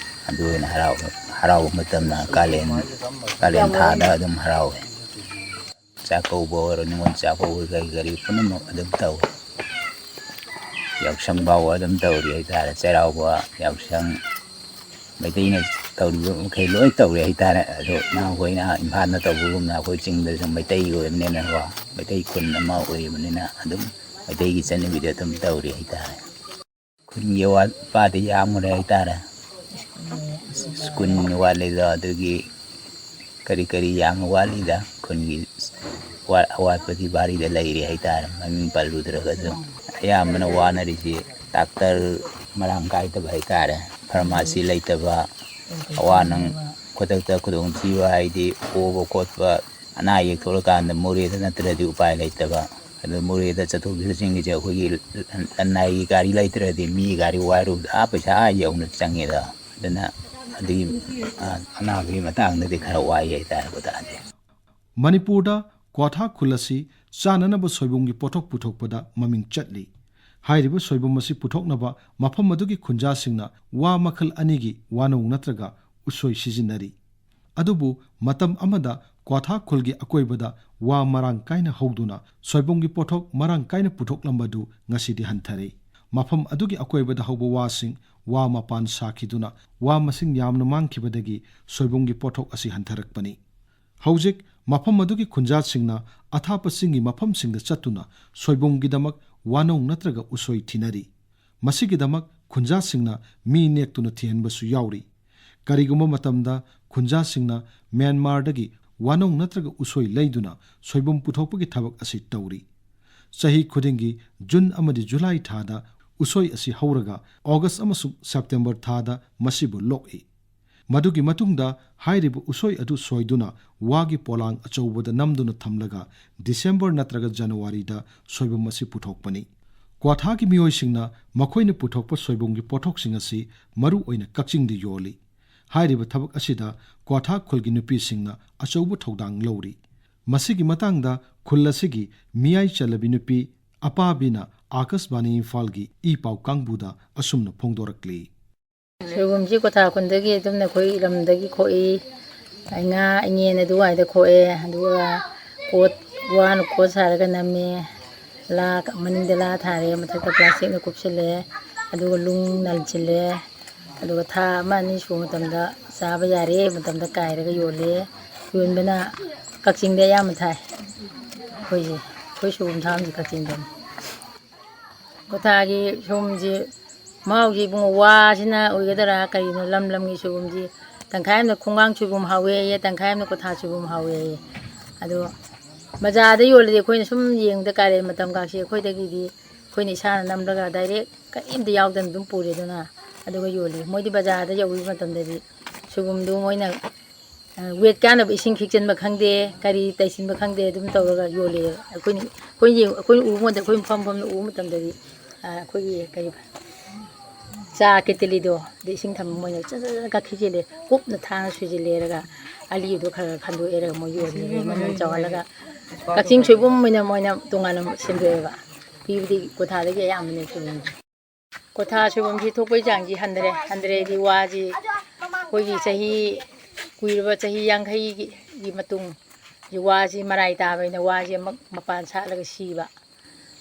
ꯑꯗꯨ ꯑꯣꯏꯅ ꯍꯔꯥꯎꯕ, ꯍꯔꯥꯎꯕ ꯃꯇꯝꯅ ꯀꯥꯂꯦꯟ, ꯀꯥꯂꯦꯟ ꯊꯥꯗ ꯑꯗꯨꯝ ꯍꯔꯥꯎꯋꯦ꯫ ꯆꯥꯛꯀꯧꯕ ꯑꯣꯏꯔꯣ, ꯅꯤꯉꯣꯜ ꯆꯥꯛꯀꯧꯕ ꯀꯔꯤ ꯀꯔꯤ ꯄꯨꯝꯅꯃꯛ ꯑꯗꯨꯝ ꯇꯧꯋꯦ꯫ ꯌꯥꯎꯁꯪ ꯐꯥꯎꯕ ꯑꯗꯨꯝ ꯇꯧꯔꯤ ꯍꯥꯏꯇꯥꯔꯦ꯫ ꯆꯩꯔꯥꯎꯕ, ꯌꯥꯎꯁꯪ, ꯃꯩꯇꯩꯅ ꯇꯧꯔꯤꯕ ꯃꯈꯩ ꯂꯣꯏ ꯇꯧꯔꯤ ꯍꯥꯏꯇꯥꯔꯦ꯫ ꯑꯗꯣ ꯅꯍꯥꯟꯈꯣꯏꯅ ꯏꯝꯐꯥꯜꯗ ꯇꯧꯕꯒꯨꯝꯅ ꯑꯩꯈꯣꯏ ꯆꯤꯡꯗꯁꯨ ꯃꯩꯇꯩꯒꯤ ꯑꯣꯏꯕꯅꯤꯅꯀꯣ, ꯃꯩꯇꯩ ꯈꯨꯟ ꯑꯃ ꯑꯣꯏꯔꯤꯕꯅꯤꯅ ꯑꯗꯨꯝ ꯃꯩꯇꯩꯒꯤ ꯆꯠꯅꯕꯤꯗ ꯑꯗꯨꯝ ꯇꯧꯔꯤ ꯍꯥꯏꯇꯥꯔꯦ꯫ ꯈꯨꯟꯒꯤ ꯑꯋꯥꯠ ꯑꯄꯥꯗꯤ ꯌꯥꯝꯈ꯭ꯔꯦ ꯍꯥꯏꯇꯥꯔꯦ꯫ ꯁ꯭ꯀꯨꯜ ꯋꯥꯠꯂꯤꯗꯣ ꯑꯗꯨꯒꯤ ꯀꯔꯤ ꯀꯔꯤ ꯌꯥꯝꯅ ꯋꯥꯠꯂꯤꯗ ꯈꯨꯟꯒꯤ ꯋꯥ-, ꯑꯋꯥꯠꯄꯗꯤ ꯚꯥꯔꯤꯗ ꯂꯩꯔꯤ ꯍꯥꯏꯇꯥꯔꯦ꯫ ꯃꯃꯤꯡ ꯄꯜꯂꯨꯗ꯭ꯔꯒꯁꯨ ꯑꯌꯥꯝꯕꯅ ꯋꯥꯅꯔꯤꯁꯤ ꯗꯥꯛꯇꯔ ꯃꯔꯥꯡ ꯀꯥꯏꯗꯕ ꯍꯥꯏꯇꯥꯔꯦ, ꯐꯥꯔꯃꯥꯁꯤ ꯂꯩꯇꯕ, ꯑꯋꯥ ꯅꯪ ꯈꯨꯗꯛꯇ ꯈꯨꯗꯣꯡꯊꯤꯕ ꯍꯥꯏꯗꯤ ꯄꯣꯕ ꯈꯣꯠꯄ, ꯑꯅꯥ ꯑꯌꯦꯛ ꯊꯣꯛꯂꯀꯥꯟꯗ ꯃꯣꯔꯦꯗ ꯅꯠꯇ꯭ꯔꯗꯤ ꯎꯄꯥꯏ ꯂꯩꯇꯕ꯫ ꯑꯗꯨ ꯃꯣꯔꯦꯗ ꯆꯠꯊꯣꯛ ꯆꯠꯁꯤꯟꯒꯤꯁꯦ ꯑꯩꯈꯣꯏꯒꯤ ꯂꯟꯅꯥꯏꯒꯤ ꯒꯥꯔꯤ ꯂꯩꯇ꯭ꯔꯗꯤ ꯃꯤ ꯒꯥꯔꯤ ꯋꯥꯏꯔꯨꯕꯗ ꯑꯥ ꯄꯩꯁꯥ ꯑꯥ ꯌꯧꯅ ꯆꯪꯉꯦꯗ꯫ ꯑꯗꯨꯅ ꯑꯗꯨꯒꯤ, ꯑ, ꯑꯅꯥꯕꯒꯤ ꯃꯇꯥꯡꯗꯗꯤ ꯈꯔ ꯋꯥꯏ ꯍꯥꯏꯇꯥꯔꯦ ꯀꯣꯇꯥꯁꯦ꯫ ꯃꯅꯤꯄꯨꯔꯗ ꯀ꯭ꯋꯥꯊꯥ ꯈꯨꯜ ꯑꯁꯤ ꯆꯥꯅꯅꯕ ꯁꯣꯏꯕꯨꯝꯒꯤ ꯄꯣꯠꯊꯣꯛ ꯄꯨꯊꯣꯛꯄꯗ ꯃꯃꯤꯡ ꯆꯠꯂꯤ꯫ ꯍꯥꯏꯔꯤꯕ ꯁꯣꯏꯕꯨꯝ ꯑꯁꯤ ꯄꯨꯊꯣꯛꯅꯕ ꯃꯐꯝ ꯑꯗꯨꯒꯤ ꯈꯨꯟꯖꯥꯁꯤꯡꯅ ꯋꯥ ꯃꯈꯜ ꯑꯅꯤꯒꯤ ꯋꯥꯅꯧ ꯅꯠꯇ꯭ꯔꯒ ꯎꯁꯣꯏ ꯁꯤꯖꯤꯟꯅꯔꯤ꯫ ꯑꯗꯨꯕꯨ ꯃꯇꯝ ꯑꯃꯗ ꯀ꯭ꯋꯥꯊꯥ ꯈꯨꯜꯒꯤ ꯑꯀꯣꯏꯕꯗ ꯋꯥ ꯃꯔꯥꯡ ꯀꯥꯏꯅ ꯍꯧꯗꯨꯅ ꯁꯣꯏꯕꯨꯝꯒꯤ ꯄꯣꯠꯊꯣꯛ ꯃꯔꯥꯡ ꯀꯥꯏꯅ ꯄꯨꯊꯣꯛꯂꯝꯕꯗꯨ ꯉꯁꯤꯗꯤ ꯍꯟꯊꯔꯦ꯫ ꯃꯐꯝ ꯑꯗꯨꯒꯤ ꯑꯀꯣꯏꯕꯗ ꯍꯧꯕ ꯋꯥꯁꯤꯡ ꯋꯥ ꯃꯄꯥꯟ ꯁꯥꯈꯤꯗꯨꯅ ꯋꯥ ꯃꯁꯤꯡ ꯌꯥꯝꯅ ꯃꯥꯡꯈꯤꯕꯗꯒꯤ ꯁꯣꯏꯕꯨꯝꯒꯤ ꯄꯣꯠꯊꯣꯛ ꯑꯁꯤ ꯍꯟꯊꯔꯛꯄꯅꯤ꯫ ꯍꯧꯖꯤꯛ ꯃꯐꯝ ꯑꯗꯨꯒꯤ ꯈꯨꯟꯖꯥꯁꯤꯡꯅ ꯑꯊꯥꯞꯄ ꯆꯤꯡꯒꯤ ꯃꯐꯝꯁꯤꯡꯗ ꯆꯠꯇꯨꯅ ꯁꯣꯏꯕꯨꯝꯒꯤꯗꯃꯛ ꯋꯥꯅꯧ ꯅꯠꯇ꯭ꯔꯒ ꯎꯁꯣꯏ ꯊꯤꯅꯔꯤ꯫ ꯃꯁꯤꯒꯤꯗꯃꯛ ꯈꯨꯟꯖꯥꯁꯤꯡꯅ ꯃꯤ ꯅꯦꯛꯇꯨꯅ ꯊꯤꯍꯟꯕꯁꯨ ꯌꯥꯎꯔꯤ꯫ ꯀꯔꯤꯒꯨꯝꯕ ꯃꯇꯝꯗ ꯈꯨꯟꯖꯥꯁꯤꯡꯅ ꯃ꯭ꯌꯥꯟꯃꯥꯔꯗꯒꯤ ꯋꯥꯅꯣꯡ ꯅꯠꯇ꯭ꯔꯒ ꯎꯁꯣꯏ ꯂꯩꯗꯨꯅ ꯁꯣꯏꯕꯨꯝ ꯄꯨꯊꯣꯛꯄꯒꯤ ꯊꯕꯛ ꯑꯁꯤ ꯇꯧꯔꯤ꯫ ꯆꯍꯤ ꯈꯨꯗꯤꯡꯒꯤ ꯖꯨꯟ ꯑꯃꯗꯤ ꯖꯨꯂꯥꯏ ꯊꯥꯗ ꯎꯁꯣꯏ ꯑꯁꯤ ꯍꯧꯔꯒ ꯑꯣꯒꯁ ꯑꯃꯁꯨꯡ ꯁꯦꯞꯇꯦꯝꯕꯔ ꯊꯥꯗ ꯃꯁꯤꯕꯨ ꯂꯣꯛꯏ꯫ ꯃꯗꯨꯒꯤ ꯃꯇꯨꯡꯗ ꯍꯥꯏꯔꯤꯕ ꯎꯁꯣꯏ ꯑꯗꯨ ꯁꯣꯏꯗꯨꯅ ꯋꯥꯒꯤ ꯄꯣꯂꯥꯡ ꯑꯆꯧꯕꯗ ꯅꯝꯗꯨꯅ ꯊꯝꯂꯒ ꯗꯤꯁꯦꯝꯕꯔ ꯅꯠꯇ꯭ꯔꯒ ꯖꯅꯋꯥꯔꯤꯗ ꯁꯣꯏꯕꯨꯝ ꯑꯁꯤ ꯄꯨꯊꯣꯛꯄꯅꯤ꯫ ꯀ꯭ꯋꯥꯊꯥꯒꯤ ꯃꯤꯑꯣꯏꯁꯤꯡꯅ ꯃꯈꯣꯏꯅ ꯄꯨꯊꯣꯛꯄ ꯁꯣꯏꯕꯨꯝꯒꯤ ꯄꯣꯠꯊꯣꯛꯁꯤꯡ ꯑꯁꯤ ꯃꯔꯨ ꯑꯣꯏꯅ ꯀꯛꯆꯤꯡꯗ ꯌꯣꯜꯂꯤ꯫ ꯍꯥꯏꯔꯤꯕ ꯊꯕꯛ ꯑꯁꯤꯗ ꯀ꯭ꯋꯥꯊꯥ ꯈꯨꯜꯒꯤ ꯅꯨꯄꯤꯁꯤꯡꯅ ꯑꯆꯧꯕ ꯊꯧꯗꯥꯡ ꯂꯧꯔꯤ꯫ ꯃꯁꯤꯒꯤ ꯃꯇꯥꯡꯗ ꯈꯨꯜ ꯑꯁꯤꯒꯤ ꯃꯤꯌꯥꯏ ꯆꯜꯂꯕꯤ ꯅꯨꯄꯤ ꯑꯄꯥꯕꯤꯅ ꯑꯥꯀꯥꯁꯕꯥꯅꯤ ꯏꯝꯐꯥꯜꯒꯤ ꯏ ꯄꯥꯎ ꯀꯥꯡꯕꯨꯗ ꯑꯁꯨꯝꯅ ꯐꯣꯡꯗꯣꯔꯛꯂꯤ꯫ ꯁꯣꯏꯕꯨꯝꯁꯤ ꯀ꯭ꯋꯥꯊꯥ ꯈꯨꯟꯗꯒꯤ ꯑꯗꯨꯝ ꯑꯩꯈꯣꯏ ꯂꯝꯗꯒꯤ ꯈꯣꯛꯏ꯫ ꯉꯥ ꯏꯉꯦꯟ ꯑꯗꯨꯋꯥꯏꯗ ꯈꯣꯛꯑꯦ꯫ ꯑꯗꯨꯒ ꯀꯣꯠ, ꯋꯥꯅ ꯀꯣꯠ ꯁꯥꯔꯒ ꯅꯝꯃꯦ꯫ ꯂꯥ, ꯃꯅꯤꯡꯗ ꯂꯥ ꯊꯥꯔꯦ, ꯃꯊꯛꯇ ꯄ꯭ꯂꯥꯁꯇꯤꯛꯅ ꯀꯨꯞꯁꯤꯜꯂꯦ꯫ ꯑꯗꯨꯒ ꯂꯨꯡ ꯅꯜꯁꯤꯜꯂꯦ꯫ ꯑꯗꯨꯒ ꯊꯥ ꯑꯃ ꯑꯅꯤ ꯁꯨꯕ ꯃꯇꯝꯗ ꯆꯥꯕ ꯌꯥꯔꯦ ꯃꯇꯝꯗ ꯀꯥꯏꯔꯒ ꯌꯣꯜꯂꯦ꯫ ꯌꯣꯟꯕꯅ ꯀꯛꯆꯤꯡꯗ ꯑꯌꯥꯝꯕ ꯊꯥꯏ꯫ ꯑꯩꯈꯣꯏꯁꯦ, ꯑꯩꯈꯣꯏ ꯁꯣꯏꯕꯨꯝ ꯊꯥꯐꯝꯁꯦ ꯀꯛꯆꯤꯡꯗꯅꯤ꯫ ꯀ꯭ꯋꯥꯊꯥꯒꯤ ꯁꯣꯏꯕꯨꯝꯁꯤ ꯃꯍꯥꯎꯁꯤ ꯏꯕꯨꯡꯉꯣ, ꯋꯥꯁꯤꯅ ꯑꯣꯏꯒꯗꯔꯥ ꯀꯔꯤꯅꯣ, ꯂꯝ ꯂꯝꯒꯤ ꯁꯣꯏꯕꯨꯝꯁꯤ ꯇꯪꯈꯥꯏ ꯑꯃꯅ ꯈꯣꯡꯒꯥꯡ ꯁꯣꯏꯕꯨꯝ ꯍꯥꯎꯋꯦꯌꯦ, ꯇꯪꯈꯥꯏ ꯑꯃꯅ ꯀ꯭ꯋꯥꯊꯥ ꯁꯣꯏꯕꯨꯝ ꯍꯥꯎꯋꯦꯌꯦ꯫ ꯑꯗꯣ ꯕꯖꯥꯔꯗ ꯌꯣꯜꯂꯗꯤ ꯑꯩꯈꯣꯏꯅ ꯁꯨꯝ ꯌꯦꯡꯕꯗ ꯀꯥꯂꯦꯟ ꯃꯇꯝꯒꯁꯤ ꯑꯩꯈꯣꯏꯗꯒꯤꯗꯤ ꯑꯩꯈꯣꯏꯅ ꯏꯁꯥꯅ ꯅꯝꯂꯒ ꯗꯥꯏꯔꯦꯛ ꯀꯔꯤꯝꯇ ꯌꯥꯎꯗꯅ ꯑꯗꯨꯝ ꯄꯨꯔꯦꯗꯅ, ꯑꯗꯨꯒ ꯌꯣꯜꯂꯤ꯫ ꯃꯣꯏꯗꯤ ꯕꯖꯥꯔꯗ ꯌꯧꯕ ꯃꯇꯝꯗꯗꯤ ꯁꯣꯏꯕꯨꯝꯗꯨ ꯃꯣꯏꯅ, ꯑ, ꯋꯦꯠ ꯀꯥꯅꯕ ꯏꯁꯤꯡ ꯈꯤꯛꯆꯤꯟꯕ ꯈꯪꯗꯦ, ꯀꯔꯤ ꯇꯩꯁꯤꯟꯕ ꯈꯪꯗꯦ, ꯑꯗꯨꯝ ꯇꯧꯔꯒ ꯌꯣꯜꯂꯤ꯫ ꯑꯩꯈꯣꯏꯅ, ꯑꯩꯈꯣꯏ ꯌꯦꯡ-, ꯑꯩꯈꯣꯏꯅ ꯎꯕ ꯃꯇꯝꯗ, ꯑꯩꯈꯣꯏ ꯃꯐꯝ ꯃꯐꯝꯗ ꯎꯕ ꯃꯇꯝꯗꯗꯤ, ꯑ, ꯑꯩꯈꯣꯏꯒꯤ ꯀꯔꯤ, ꯆꯥ ꯀꯦꯇꯂꯤꯗꯣ, ꯑꯗ ꯏꯁꯤꯡ ꯊꯝꯕ ꯃꯣꯏꯅ ꯆꯠ ꯆꯠ ꯆꯠ ꯀꯛꯈꯤꯁꯤꯜꯂꯦ, ꯀꯨꯞꯅ ꯊꯥꯡꯅ ꯁꯣꯏꯖꯤꯜꯂꯦꯔꯒ ꯑꯂꯤꯗꯣ ꯈꯔ ꯈꯔ ꯈꯟꯗꯣꯛꯑꯦꯔꯒ ꯃꯣꯏ ꯌꯣꯜꯂꯦ, ꯃꯃꯜ ꯆꯥꯎꯍꯜꯂꯒ꯫ ꯀꯛꯆꯤꯡ ꯁꯣꯏꯕꯨꯝ ꯑꯣꯏꯅ ꯃꯣꯏꯅ ꯇꯣꯉꯥꯟꯅ ꯁꯦꯝꯗꯣꯛꯑꯦꯕ꯫ ꯄꯤꯕꯗꯤ ꯀ꯭ꯋꯥꯊꯥꯗꯒꯤ ꯑꯌꯥꯝꯕꯅꯦ ꯁꯣꯏꯕꯨꯝꯁꯦ꯫ ꯀ꯭ꯋꯥꯊꯥ ꯁꯣꯏꯕꯨꯝꯁꯤ ꯊꯣꯛꯄꯒꯤ ꯆꯥꯡꯁꯤ ꯍꯟꯊꯔꯦ꯫ ꯍꯟꯊꯔꯦꯗꯤ ꯋꯥꯁꯤ ꯑꯩꯈꯣꯏꯒꯤ ꯆꯍꯤ, ꯀꯨꯏꯔꯕ ꯆꯍꯤ ꯌꯥꯡꯈꯩꯒꯤ ꯃꯇꯨꯡ ꯋꯥꯁꯤ ꯃꯔꯥꯏ ꯇꯥꯕꯅꯤꯅ ꯋꯥꯁꯤ ꯑꯃꯨꯛ ꯃꯄꯥꯟ ꯁꯥꯠꯂꯒ ꯁꯤꯕ꯫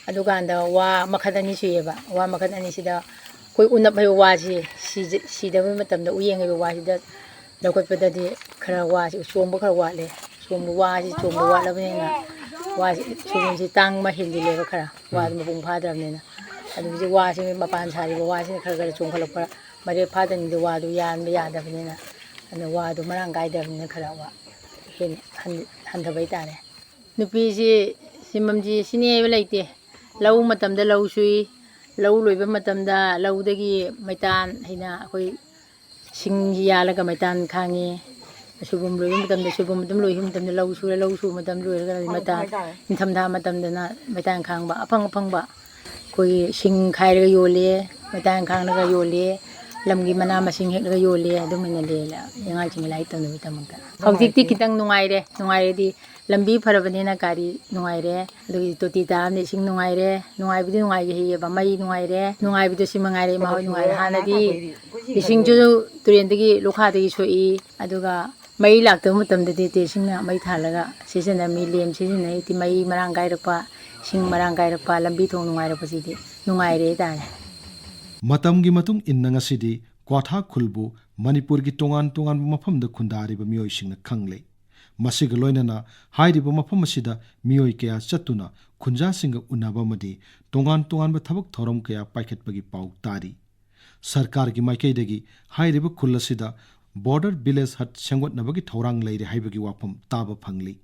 ꯑꯗꯨꯀꯥꯟꯗ ꯋꯥ ꯃꯈꯜ ꯑꯅꯤ ꯁꯨꯏꯌꯦꯕ꯫ ꯋꯥ ꯃꯈꯜ ꯑꯅꯤꯁꯤꯗ ꯑꯩꯈꯣꯏ ꯎꯅꯞ ꯍꯥꯏꯕ ꯋꯥꯁꯤ ꯁꯤꯖ-, ꯁꯤꯗꯕ ꯃꯇꯝꯗ ꯎꯌꯦꯡ ꯍꯥꯏꯕ ꯋꯥꯁꯤꯗ ꯂꯧꯈꯠꯄꯗꯗꯤ ꯈꯔ ꯋꯥꯁꯤ ꯆꯣꯡꯕ ꯈꯔ ꯋꯥꯠꯂꯦ꯫ ꯆꯣꯡꯕ, ꯋꯥꯁꯤ ꯆꯣꯡꯕ ꯋꯥꯠꯂꯕꯅꯤꯅ ꯋꯥꯁꯤ, ꯁꯣꯏꯕꯨꯝꯁꯤ ꯇꯥꯡꯕ ꯍꯦꯟꯖꯤꯜꯂꯦꯕ ꯈꯔ, ꯋꯥꯗꯨ ꯃꯄꯨꯡ ꯐꯥꯗ꯭ꯔꯕꯅꯤꯅ꯫ ꯑꯗꯨ ꯍꯧꯖꯤꯛ ꯋꯥꯁꯤ, ꯃꯄꯥꯟ ꯁꯥꯔꯤꯕ ꯋꯥꯁꯤꯅ ꯈꯔ ꯈꯔ ꯆꯣꯡꯈꯠꯂꯛꯄ, ꯃꯔꯦꯛ ꯐꯥꯗꯅꯤꯗ ꯋꯥꯗꯨ ꯌꯥꯟꯕ ꯌꯥꯗꯕꯅꯤꯅ, ꯑꯗꯨꯅ ꯋꯥꯗꯨ ꯃꯔꯥꯡ ꯀꯥꯏꯗꯕꯅꯤꯅ ꯈꯔ ꯋꯥ ꯍꯦꯟꯅ ꯍꯟ-, ꯍꯟꯊꯕ ꯍꯥꯏꯇꯥꯔꯦ꯫ ꯅꯨꯄꯤꯁꯤ ꯁꯤꯟꯐꯝꯁꯤ ꯁꯤꯅꯤ ꯍꯥꯏꯕ ꯂꯩꯇꯦ꯫ ꯂꯧ ꯃꯇꯝꯗ ꯂꯧ ꯁꯨꯏ, ꯂꯧ ꯂꯣꯏꯕ ꯃꯇꯝꯗ ꯂꯧꯗꯒꯤ ꯃꯩꯇꯥꯟ ꯍꯥꯏꯅ ꯑꯩꯈꯣꯏ ꯁꯤꯡ ꯌꯥꯜꯂꯒ ꯃꯩꯇꯥꯟ ꯈꯥꯡꯉꯤ꯫ ꯁꯣꯏꯕꯨꯝ ꯂꯣꯏꯕ ꯃꯇꯝꯗ ꯁꯣꯏꯕꯨꯝ ꯑꯗꯨꯝ ꯂꯣꯏꯕ ꯃꯇꯝꯗ ꯂꯧ ꯁꯨꯔꯦ, ꯂꯧ ꯁꯨꯕ ꯃꯇꯝꯗ ꯂꯣꯏꯔꯒ ꯃꯩꯇꯥꯟ, ꯅꯤꯡꯊꯝꯊꯥ ꯃꯇꯝꯗꯅ ꯃꯩꯇꯥꯟ ꯈꯥꯡꯕ, ꯑꯐꯪ ꯑꯐꯪꯕ ꯑꯩꯈꯣꯏꯒꯤ ꯁꯤꯡ ꯈꯥꯏꯔꯒ ꯌꯣꯜꯂꯤ, ꯃꯩꯇꯥꯟ ꯈꯥꯡꯂꯒ ꯌꯣꯜꯂꯤ, ꯂꯝꯒꯤ ꯃꯅꯥ ꯃꯁꯤꯡ ꯍꯦꯛꯂꯒ ꯌꯣꯜꯂꯤ, ꯑꯗꯨꯃꯥꯏꯅ ꯂꯩ ꯑꯉꯥꯡꯁꯤꯡꯒꯤ ꯂꯥꯏꯔꯤꯛ ꯇꯝꯅꯕꯒꯤꯗꯃꯛꯇ꯫ ꯍꯧꯖꯤꯛꯇꯤ ꯈꯤꯇꯪ ꯅꯨꯡꯉꯥꯏꯔꯦ꯫ ꯅꯨꯡꯉꯥꯏꯔꯦꯗꯤ ꯂꯝꯕꯤ ꯐꯔꯕꯅꯤꯅ ꯒꯥꯔꯤ ꯅꯨꯡꯉꯥꯏꯔꯦ, ꯑꯗꯨꯒꯤ ꯇꯣꯇꯤ ꯇꯥꯔꯕꯅꯤꯅ ꯏꯁꯤꯡ ꯅꯨꯡꯉꯥꯏꯔꯦ, ꯅꯨꯡꯉꯥꯏꯕꯗꯤ ꯅꯨꯡꯉꯥꯏꯒꯦ ꯍꯩꯌꯦꯕ, ꯃꯩ ꯅꯨꯡꯉꯥꯏꯔꯦ, ꯅꯨꯡꯉꯥꯏꯕꯗꯣ ꯁꯤꯃ ꯉꯥꯏꯔꯦ ꯏꯃꯥ ꯍꯣꯏ ꯅꯨꯡꯉꯥꯏꯔꯦ꯫ ꯍꯥꯟꯅꯗꯤ ꯏꯁꯤꯡꯁꯨ ꯇꯨꯔꯦꯟꯗꯒꯤ, ꯂꯣꯈꯥꯗꯒꯤ ꯁꯣꯛꯏ, ꯑꯗꯨꯒ ꯃꯩ ꯂꯥꯛꯇꯕ ꯃꯇꯝꯗꯗꯤ ꯇꯦ ꯏꯁꯤꯡꯅ ꯃꯩ ꯊꯥꯜꯂꯒ ꯁꯤꯖꯤꯟꯅꯔꯝꯃꯤ, ꯂꯦꯝ ꯁꯤꯖꯤꯟꯅꯩ꯫ ꯍꯧꯖꯤꯛꯇꯤ ꯃꯩ ꯃꯔꯥꯡ ꯀꯥꯏꯔꯛꯄ, ꯏꯁꯤꯡ ꯃꯔꯥꯡ ꯀꯥꯏꯔꯛꯄ, ꯂꯝꯕꯤ ꯊꯣꯡ ꯅꯨꯡꯉꯥꯏꯔꯛꯄꯁꯤꯗꯤ ꯅꯨꯡꯉꯥꯏꯔꯦ ꯍꯥꯏꯇꯥꯔꯦ꯫ ꯃꯇꯝꯒꯤ ꯃꯇꯨꯡ ꯏꯟꯅ ꯉꯁꯤꯗꯤ ꯀ꯭ꯋꯥꯊꯥ ꯈꯨꯜꯕꯨ ꯃꯅꯤꯄꯨꯔꯒꯤ ꯇꯣꯉꯥꯟ ꯇꯣꯉꯥꯟꯕ ꯃꯐꯝꯗ ꯈꯨꯟꯗꯥꯔꯤꯕ ꯃꯤꯑꯣꯏꯁꯤꯡꯅ ꯈꯪꯂꯦ꯫ ꯃꯁꯤꯒ ꯂꯣꯏꯅꯅ ꯍꯥꯏꯔꯤꯕ ꯃꯐꯝ ꯑꯁꯤꯗ ꯃꯤꯑꯣꯏ ꯀꯌꯥ ꯆꯠꯇꯨꯅ ꯈꯨꯟꯖꯥꯁꯤꯡꯒ ꯎꯅꯕ ꯑꯃꯗꯤ ꯇꯣꯉꯥꯟ ꯇꯣꯉꯥꯟꯕ ꯊꯕꯛ ꯊꯧꯔꯝ ꯀꯌꯥ ꯄꯥꯏꯈꯠꯄꯒꯤ ꯄꯥꯎ ꯇꯥꯔꯤ꯫ ꯁꯔꯀꯥꯔꯒꯤ ꯃꯥꯏꯀꯩꯗꯒꯤ ꯍꯥꯏꯔꯤꯕ ꯈꯨꯜ ꯑꯁꯤꯗ border village hut ꯁꯦꯝꯒꯠꯅꯕꯒꯤ ꯊꯧꯔꯥꯡ ꯂꯩꯔꯦ ꯍꯥꯏꯕꯒꯤ ꯋꯥꯐꯝ ꯇꯥꯕ ꯐꯪꯂꯤ꯫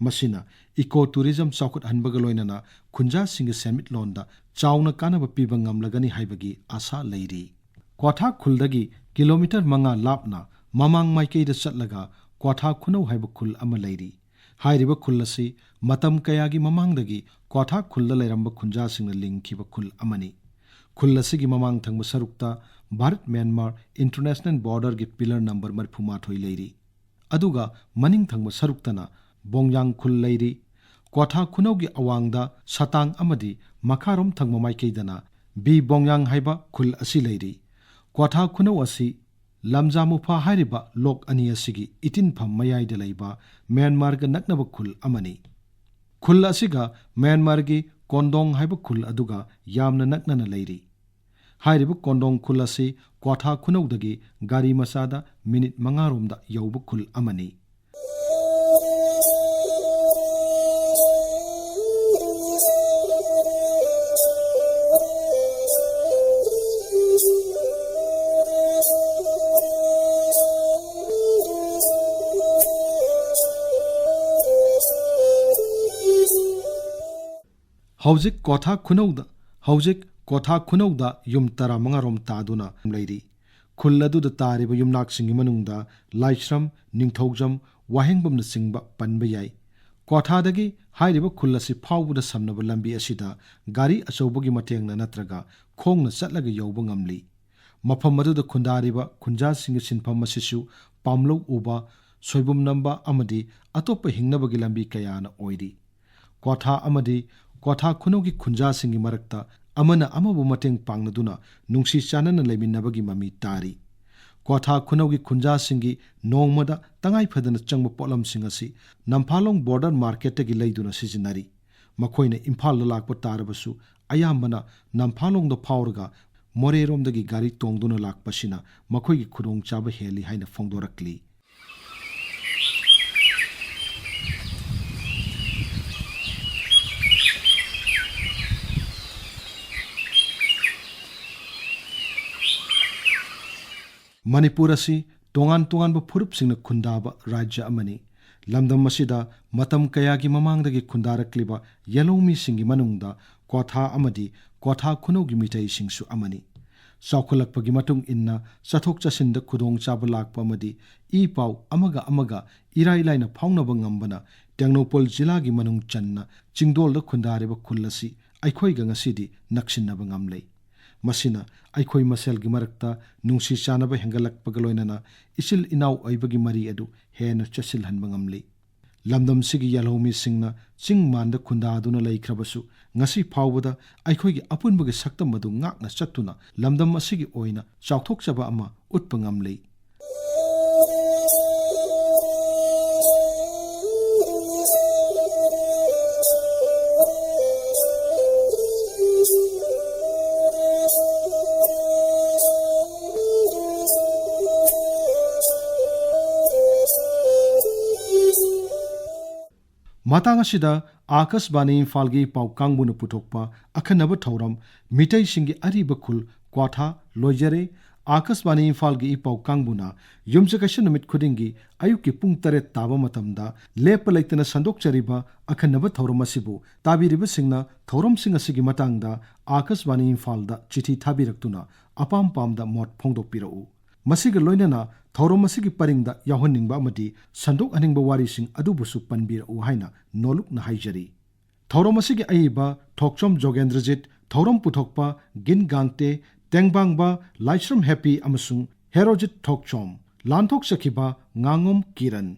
ꯃꯁꯤꯅ eco tourism ꯆꯥꯎꯈꯠꯍꯟꯕꯒ ꯂꯣꯏꯅꯅ ꯈꯨꯟꯖꯥꯁꯤꯡꯒꯤ ꯁꯦꯟꯃꯤꯠꯂꯣꯟꯗ ꯆꯥꯎꯅ ꯀꯥꯟꯅꯕ ꯄꯤꯕ ꯉꯝꯂꯒꯅꯤ ꯍꯥꯏꯕꯒꯤ ꯑꯥꯁꯥ ꯂꯩꯔꯤ꯫ ꯀ꯭ꯋꯥꯊꯥ ꯈꯨꯜꯗꯒꯤ ꯀꯤꯂꯣꯃꯤꯇꯔ ꯃꯉꯥ ꯂꯥꯞꯅ ꯃꯃꯥꯡ ꯃꯥꯏꯀꯩꯗ ꯆꯠꯂꯒ ꯀ꯭ꯋꯥꯊꯥ ꯈꯨꯅꯧ ꯍꯥꯏꯕ ꯈꯨꯜ ꯑꯃ ꯂꯩꯔꯤ꯫ ꯍꯥꯏꯔꯤꯕ ꯈꯨꯜ ꯑꯁꯤ ꯃꯇꯝ ꯀꯌꯥꯒꯤ ꯃꯃꯥꯡꯗꯒꯤ ꯀ꯭ꯋꯥꯊꯥ ꯈꯨꯜꯗ ꯂꯩꯔꯝꯕ ꯈꯨꯟꯖꯥꯁꯤꯡꯅ ꯂꯤꯡꯈꯤꯕ ꯈꯨꯜ ꯑꯃꯅꯤ꯫ ꯈꯨꯜ ꯑꯁꯤꯒꯤ ꯃꯃꯥꯡ ꯊꯪꯕ ꯁꯔꯨꯛꯇ Bharat Myanmar international borderꯒꯤ pillar number ꯃꯔꯤꯐꯨ ꯃꯥꯊꯣꯏ ꯂꯩꯔꯤ꯫ ꯑꯗꯨꯒ ꯃꯅꯤꯡ ꯊꯪꯕ ꯁꯔꯨꯛꯇꯅ ꯕꯣꯡꯌꯥꯡ ꯈꯨꯜ ꯂꯩꯔꯤ꯫ ꯀ꯭ꯋꯥꯊꯥ ꯈꯨꯅꯧꯒꯤ ꯑꯋꯥꯡꯗ ꯁꯇꯥꯡ ꯑꯃꯗꯤ ꯃꯈꯥꯔꯣꯝ ꯊꯪꯕ ꯃꯥꯏꯀꯩꯗꯅ ꯕꯤ ꯕꯣꯡꯌꯥꯡ ꯍꯥꯏꯕ ꯈꯨꯜ ꯑꯁꯤ ꯂꯩꯔꯤ꯫ ꯀ꯭ꯋꯥꯊꯥ ꯈꯨꯅꯧ ꯑꯁꯤ ꯂꯝꯖꯥꯃꯨꯐꯥ ꯍꯥꯏꯔꯤꯕ ꯂꯣꯛ ꯑꯅꯤ ꯑꯁꯤꯒꯤ ꯏꯇꯤꯟꯐꯝ ꯃꯌꯥꯏꯗ ꯂꯩꯕ ꯃ꯭ꯌꯥꯟꯃꯥꯔꯒ ꯅꯛꯅꯕ ꯈꯨꯜ ꯑꯃꯅꯤ꯫ ꯈꯨꯜ ꯑꯁꯤꯒ ꯃ꯭ꯌꯥꯟꯃꯥꯔꯒꯤ ꯀꯣꯟꯗꯣꯡ ꯍꯥꯏꯕ ꯈꯨꯜ ꯑꯗꯨꯒ ꯌꯥꯝꯅ ꯅꯛꯅꯅ ꯂꯩꯔꯤ꯫ ꯍꯥꯏꯔꯤꯕ ꯀꯣꯟꯗꯣꯡ ꯈꯨꯜ ꯑꯁꯤ ꯀ꯭ꯋꯥꯊꯥ ꯈꯨꯅꯧꯗꯒꯤ ꯒꯥꯔꯤ ꯃꯆꯥꯗ ꯃꯤꯅꯤꯠ ꯃꯉꯥꯔꯣꯝꯗ ꯌꯧꯕ ꯈꯨꯜ ꯑꯃꯅꯤ꯫ ꯍꯧꯖꯤꯛ ꯀ꯭ꯋꯥꯊꯥ ꯈꯨꯅꯧꯗ, ꯍꯧꯖꯤꯛ ꯀ꯭ꯋꯥꯊꯥ ꯈꯨꯅꯧꯗ ꯌꯨꯝ ꯇꯔꯥꯃꯉꯥ ꯔꯣꯝ ꯇꯥꯗꯨꯅ ꯂꯩꯔꯤ꯫ ꯈꯨꯜ ꯑꯗꯨꯗ ꯇꯥꯔꯤꯕ ꯌꯨꯝꯅꯥꯛꯁꯤꯡꯒꯤ ꯃꯅꯨꯡꯗ ꯂꯥꯏꯁ꯭ꯔꯝ, ꯅꯤꯡꯊꯧꯖꯝ, ꯋꯥꯍꯦꯡꯕꯝꯅꯆꯤꯡꯕ ꯄꯟꯕ ꯌꯥꯏ꯫ ꯀ꯭ꯋꯥꯊꯥꯗꯒꯤ ꯍꯥꯏꯔꯤꯕ ꯈꯨꯜ ꯑꯁꯤ ꯐꯥꯎꯕꯗ ꯁꯝꯅꯕ ꯂꯝꯕꯤ ꯑꯁꯤꯗ ꯒꯥꯔꯤ ꯑꯆꯧꯕꯒꯤ ꯃꯇꯦꯡꯅ ꯅꯠꯇ꯭ꯔꯒ ꯈꯣꯡꯅ ꯆꯠꯂꯒ ꯌꯧꯕ ꯉꯝꯂꯤ꯫ ꯃꯐꯝ ꯑꯗꯨꯗ ꯈꯨꯟꯗꯥꯔꯤꯕ ꯈꯨꯟꯖꯥꯁꯤꯡꯒꯤ ꯁꯤꯟꯐꯝ ꯑꯁꯤꯁꯨ ꯄꯥꯝꯂꯧ ꯎꯕ, ꯁꯣꯏꯕꯨꯝ ꯅꯝꯕ ꯑꯃꯗꯤ ꯑꯇꯣꯞꯄ ꯍꯤꯡꯅꯕꯒꯤ ꯂꯝꯕꯤ ꯀꯌꯥꯅ ꯑꯣꯏꯔꯤ꯫ ꯀ꯭ꯋꯥꯊꯥ ꯑꯃꯗꯤ ꯀ꯭ꯋꯥꯊꯥ ꯈꯨꯅꯧꯒꯤ ꯈꯨꯟꯖꯥꯁꯤꯡꯒꯤ ꯃꯔꯛꯇ ꯑꯃꯅ ꯑꯃꯕꯨ ꯃꯇꯦꯡ ꯄꯥꯡꯅꯗꯨꯅ ꯅꯨꯡꯁꯤ ꯆꯥꯟꯅꯅ ꯂꯩꯃꯤꯟꯅꯕꯒꯤ ꯃꯃꯤ ꯇꯥꯔꯤ꯫ ꯀ꯭ꯋꯥꯊꯥ ꯈꯨꯅꯧꯒꯤ ꯈꯨꯟꯖꯥꯁꯤꯡꯒꯤ ꯅꯣꯡꯃꯗ ꯇꯉꯥꯏ ꯐꯗꯅ ꯆꯪꯕ ꯄꯣꯠꯂꯝꯁꯤꯡ ꯑꯁꯤ ꯅꯝꯐꯥꯂꯣꯡ ꯕꯣꯔꯗꯔ ꯃꯥꯔꯀꯦꯠꯇꯒꯤ ꯂꯩꯗꯨꯅ ꯁꯤꯖꯤꯟꯅꯔꯤ꯫ ꯃꯈꯣꯏꯅ ꯏꯝꯐꯥꯜꯗ ꯂꯥꯛꯄ ꯇꯥꯔꯕꯁꯨ ꯑꯌꯥꯝꯕꯅ ꯅꯝꯐꯥꯂꯣꯡꯗ ꯐꯥꯎꯔꯒ ꯃꯣꯔꯦꯔꯣꯝꯗꯒꯤ ꯒꯥꯔꯤ ꯇꯣꯡꯗꯨꯅ ꯂꯥꯛꯄꯁꯤꯅ ꯃꯈꯣꯏꯒꯤ ꯈꯨꯗꯣꯡꯆꯥꯕ ꯍꯦꯜꯂꯤ ꯍꯥꯏꯅ ꯐꯣꯡꯗꯣꯔꯛꯂꯤ꯫ ꯃꯅꯤꯄꯨꯔ ꯑꯁꯤ ꯇꯣꯉꯥꯟ ꯇꯣꯉꯥꯟꯕ ꯐꯨꯔꯨꯞꯁꯤꯡꯅ ꯈꯨꯟꯗꯥꯕ ꯔꯥꯖ꯭ꯌ ꯑꯃꯅꯤ꯫ ꯂꯝꯗꯝ ꯑꯁꯤꯗ ꯃꯇꯝ ꯀꯌꯥꯒꯤ ꯃꯃꯥꯡꯗꯒꯤ ꯈꯨꯟꯗꯥꯔꯛꯂꯤꯕ ꯌꯦꯜꯍꯧꯃꯤꯁꯤꯡꯒꯤ ꯃꯅꯨꯡꯗ ꯀ꯭ꯋꯥꯊꯥ ꯑꯃꯗꯤ ꯀ꯭ꯋꯥꯊꯥ ꯈꯨꯅꯧꯒꯤ ꯃꯤꯇꯩꯁꯤꯡꯁꯨ ꯑꯃꯅꯤ꯫ ꯆꯥꯎꯈꯠꯂꯛꯄꯒꯤ ꯃꯇꯨꯡ ꯏꯟꯅ ꯆꯠꯊꯣꯛ ꯆꯠꯁꯤꯟꯗ ꯈꯨꯗꯣꯡꯆꯥꯕ ꯂꯥꯛꯄ ꯑꯃꯗꯤ ꯏ ꯄꯥꯎ ꯑꯃꯒ ꯑꯃꯒ ꯏꯔꯥꯏ ꯂꯥꯏꯅ ꯐꯥꯎꯅꯕ ꯉꯝꯕꯅ ꯇꯦꯡꯅꯧꯄꯜ ꯖꯤꯂꯥꯒꯤ ꯃꯅꯨꯡ ꯆꯟꯅ ꯆꯤꯡꯗꯣꯜꯗ ꯈꯨꯟꯗꯥꯔꯤꯕ ꯈꯨꯜ ꯑꯁꯤ ꯑꯩꯈꯣꯏꯒ ꯉꯁꯤꯗꯤ ꯅꯛꯁꯤꯟꯅꯕ ꯉꯝꯂꯦ꯫ ꯃꯁꯤꯅ ꯑꯩꯈꯣꯏ ꯃꯁꯦꯜꯒꯤ ꯃꯔꯛꯇ ꯅꯨꯡꯁꯤ ꯆꯥꯟꯅꯕ ꯍꯦꯟꯒꯠꯂꯛꯄꯒ ꯂꯣꯏꯅꯅ ꯏꯆꯤꯜ ꯏꯅꯥꯎ ꯑꯣꯏꯕꯒꯤ ꯃꯔꯤ ꯑꯗꯨ ꯍꯦꯟꯅ ꯆꯦꯠꯁꯤꯜꯍꯟꯕ ꯉꯝꯂꯤ꯫ ꯂꯝꯗꯝꯁꯤꯒꯤ ꯌꯦꯜꯍꯧꯃꯤꯁꯤꯡꯅ ꯆꯤꯡ ꯃꯥꯟꯗ ꯈꯨꯟꯗꯥꯗꯨꯅ ꯂꯩꯈ꯭ꯔꯕꯁꯨ, ꯉꯁꯤ ꯐꯥꯎꯕꯗ ꯑꯩꯈꯣꯏꯒꯤ ꯑꯄꯨꯟꯕꯒꯤ ꯁꯛꯇꯝ ꯑꯗꯨ ꯉꯥꯛꯅ ꯆꯠꯇꯨꯅ ꯂꯝꯗꯝ ꯑꯁꯤꯒꯤ ꯑꯣꯏꯅ ꯆꯥꯎꯊꯣꯛꯆꯕ ꯑꯃ ꯎꯠꯄ ꯉꯝꯂꯤ꯫ ꯃꯇꯥꯡ ꯑꯁꯤꯗ ꯑꯥꯀꯥꯁꯕꯥꯅꯤ ꯏꯝꯐꯥꯜꯒꯤ ꯄꯥꯎ ꯀꯥꯡꯕꯨꯅ ꯄꯨꯊꯣꯛꯄ ꯑꯈꯟꯅꯕ ꯊꯧꯔꯝ ꯃꯤꯇꯩꯁꯤꯡꯒꯤ ꯑꯔꯤꯕ ꯈꯨꯜ ꯀ꯭ꯋꯥꯊꯥ ꯂꯣꯏꯖꯔꯦ꯫ ꯑꯥꯀꯥꯁꯕꯥꯅꯤ ꯏꯝꯐꯥꯜꯒꯤ ꯏ ꯄꯥꯎ ꯀꯥꯡꯕꯨꯅ ꯌꯨꯝꯁꯀꯩꯁ ꯅꯨꯃꯤꯠ ꯈꯨꯗꯤꯡꯒꯤ ꯑꯌꯨꯛꯀꯤ ꯄꯨꯡ ꯇꯔꯦꯠ ꯇꯥꯕ ꯃꯇꯝꯗ ꯂꯦꯞꯄ ꯂꯩꯇꯅ ꯁꯟꯗꯣꯛꯆꯔꯤꯕ ꯑꯈꯟꯅꯕ ꯊꯧꯔꯝ ꯑꯁꯤꯕꯨ ꯇꯥꯕꯤꯔꯤꯕꯁꯤꯡꯅ ꯊꯧꯔꯝꯁꯤꯡ ꯑꯁꯤꯒꯤ ꯃꯇꯥꯡꯗ ꯑꯥꯀꯥꯁꯕꯥꯅꯤ ꯏꯝꯐꯥꯜꯗ ꯆꯤꯊꯤ ꯊꯥꯕꯤꯔꯛꯇꯨꯅ ꯑꯄꯥꯝ ꯄꯥꯝꯗ ꯃꯣꯠ ꯐꯣꯡꯗꯣꯛꯄꯤꯔꯛꯎ꯫ ꯃꯁꯤꯒ ꯂꯣꯏꯅꯅ ꯊꯧꯔꯝ ꯑꯁꯤꯒꯤ ꯄꯔꯤꯡꯗ ꯌꯥꯎꯍꯟꯅꯤꯡꯕ ꯑꯃꯗꯤ ꯁꯟꯗꯣꯛꯍꯟꯅꯤꯡꯕ ꯋꯥꯔꯤꯁꯤꯡ ꯑꯗꯨꯕꯨꯁꯨ ꯄꯟꯕꯤꯔꯛꯎ ꯍꯥꯏꯅ ꯅꯣꯂꯨꯛꯅ ꯍꯥꯏꯖꯔꯤ꯫ ꯊꯧꯔꯝ ꯑꯁꯤꯒꯤ ꯑꯏꯕ ꯊꯣꯛꯆꯣꯝ ꯖꯣꯒꯦꯟꯗ꯭ꯔꯖꯤꯠ, ꯊꯧꯔꯝ ꯄꯨꯊꯣꯛꯄ ꯒꯤꯟ ꯒꯥꯡꯇꯦ, ꯇꯦꯡꯕꯥꯡꯕ ꯂꯥꯏꯁ꯭ꯔꯝ ꯍꯦꯄꯤ ꯑꯃꯁꯨꯡ ꯍꯦꯔꯣꯖꯤꯠ ꯊꯣꯛꯆꯣꯝ, ꯂꯥꯟꯊꯣꯛꯆꯈꯤꯕ ꯉꯥꯉꯣꯝ ꯀꯤꯔꯟ꯫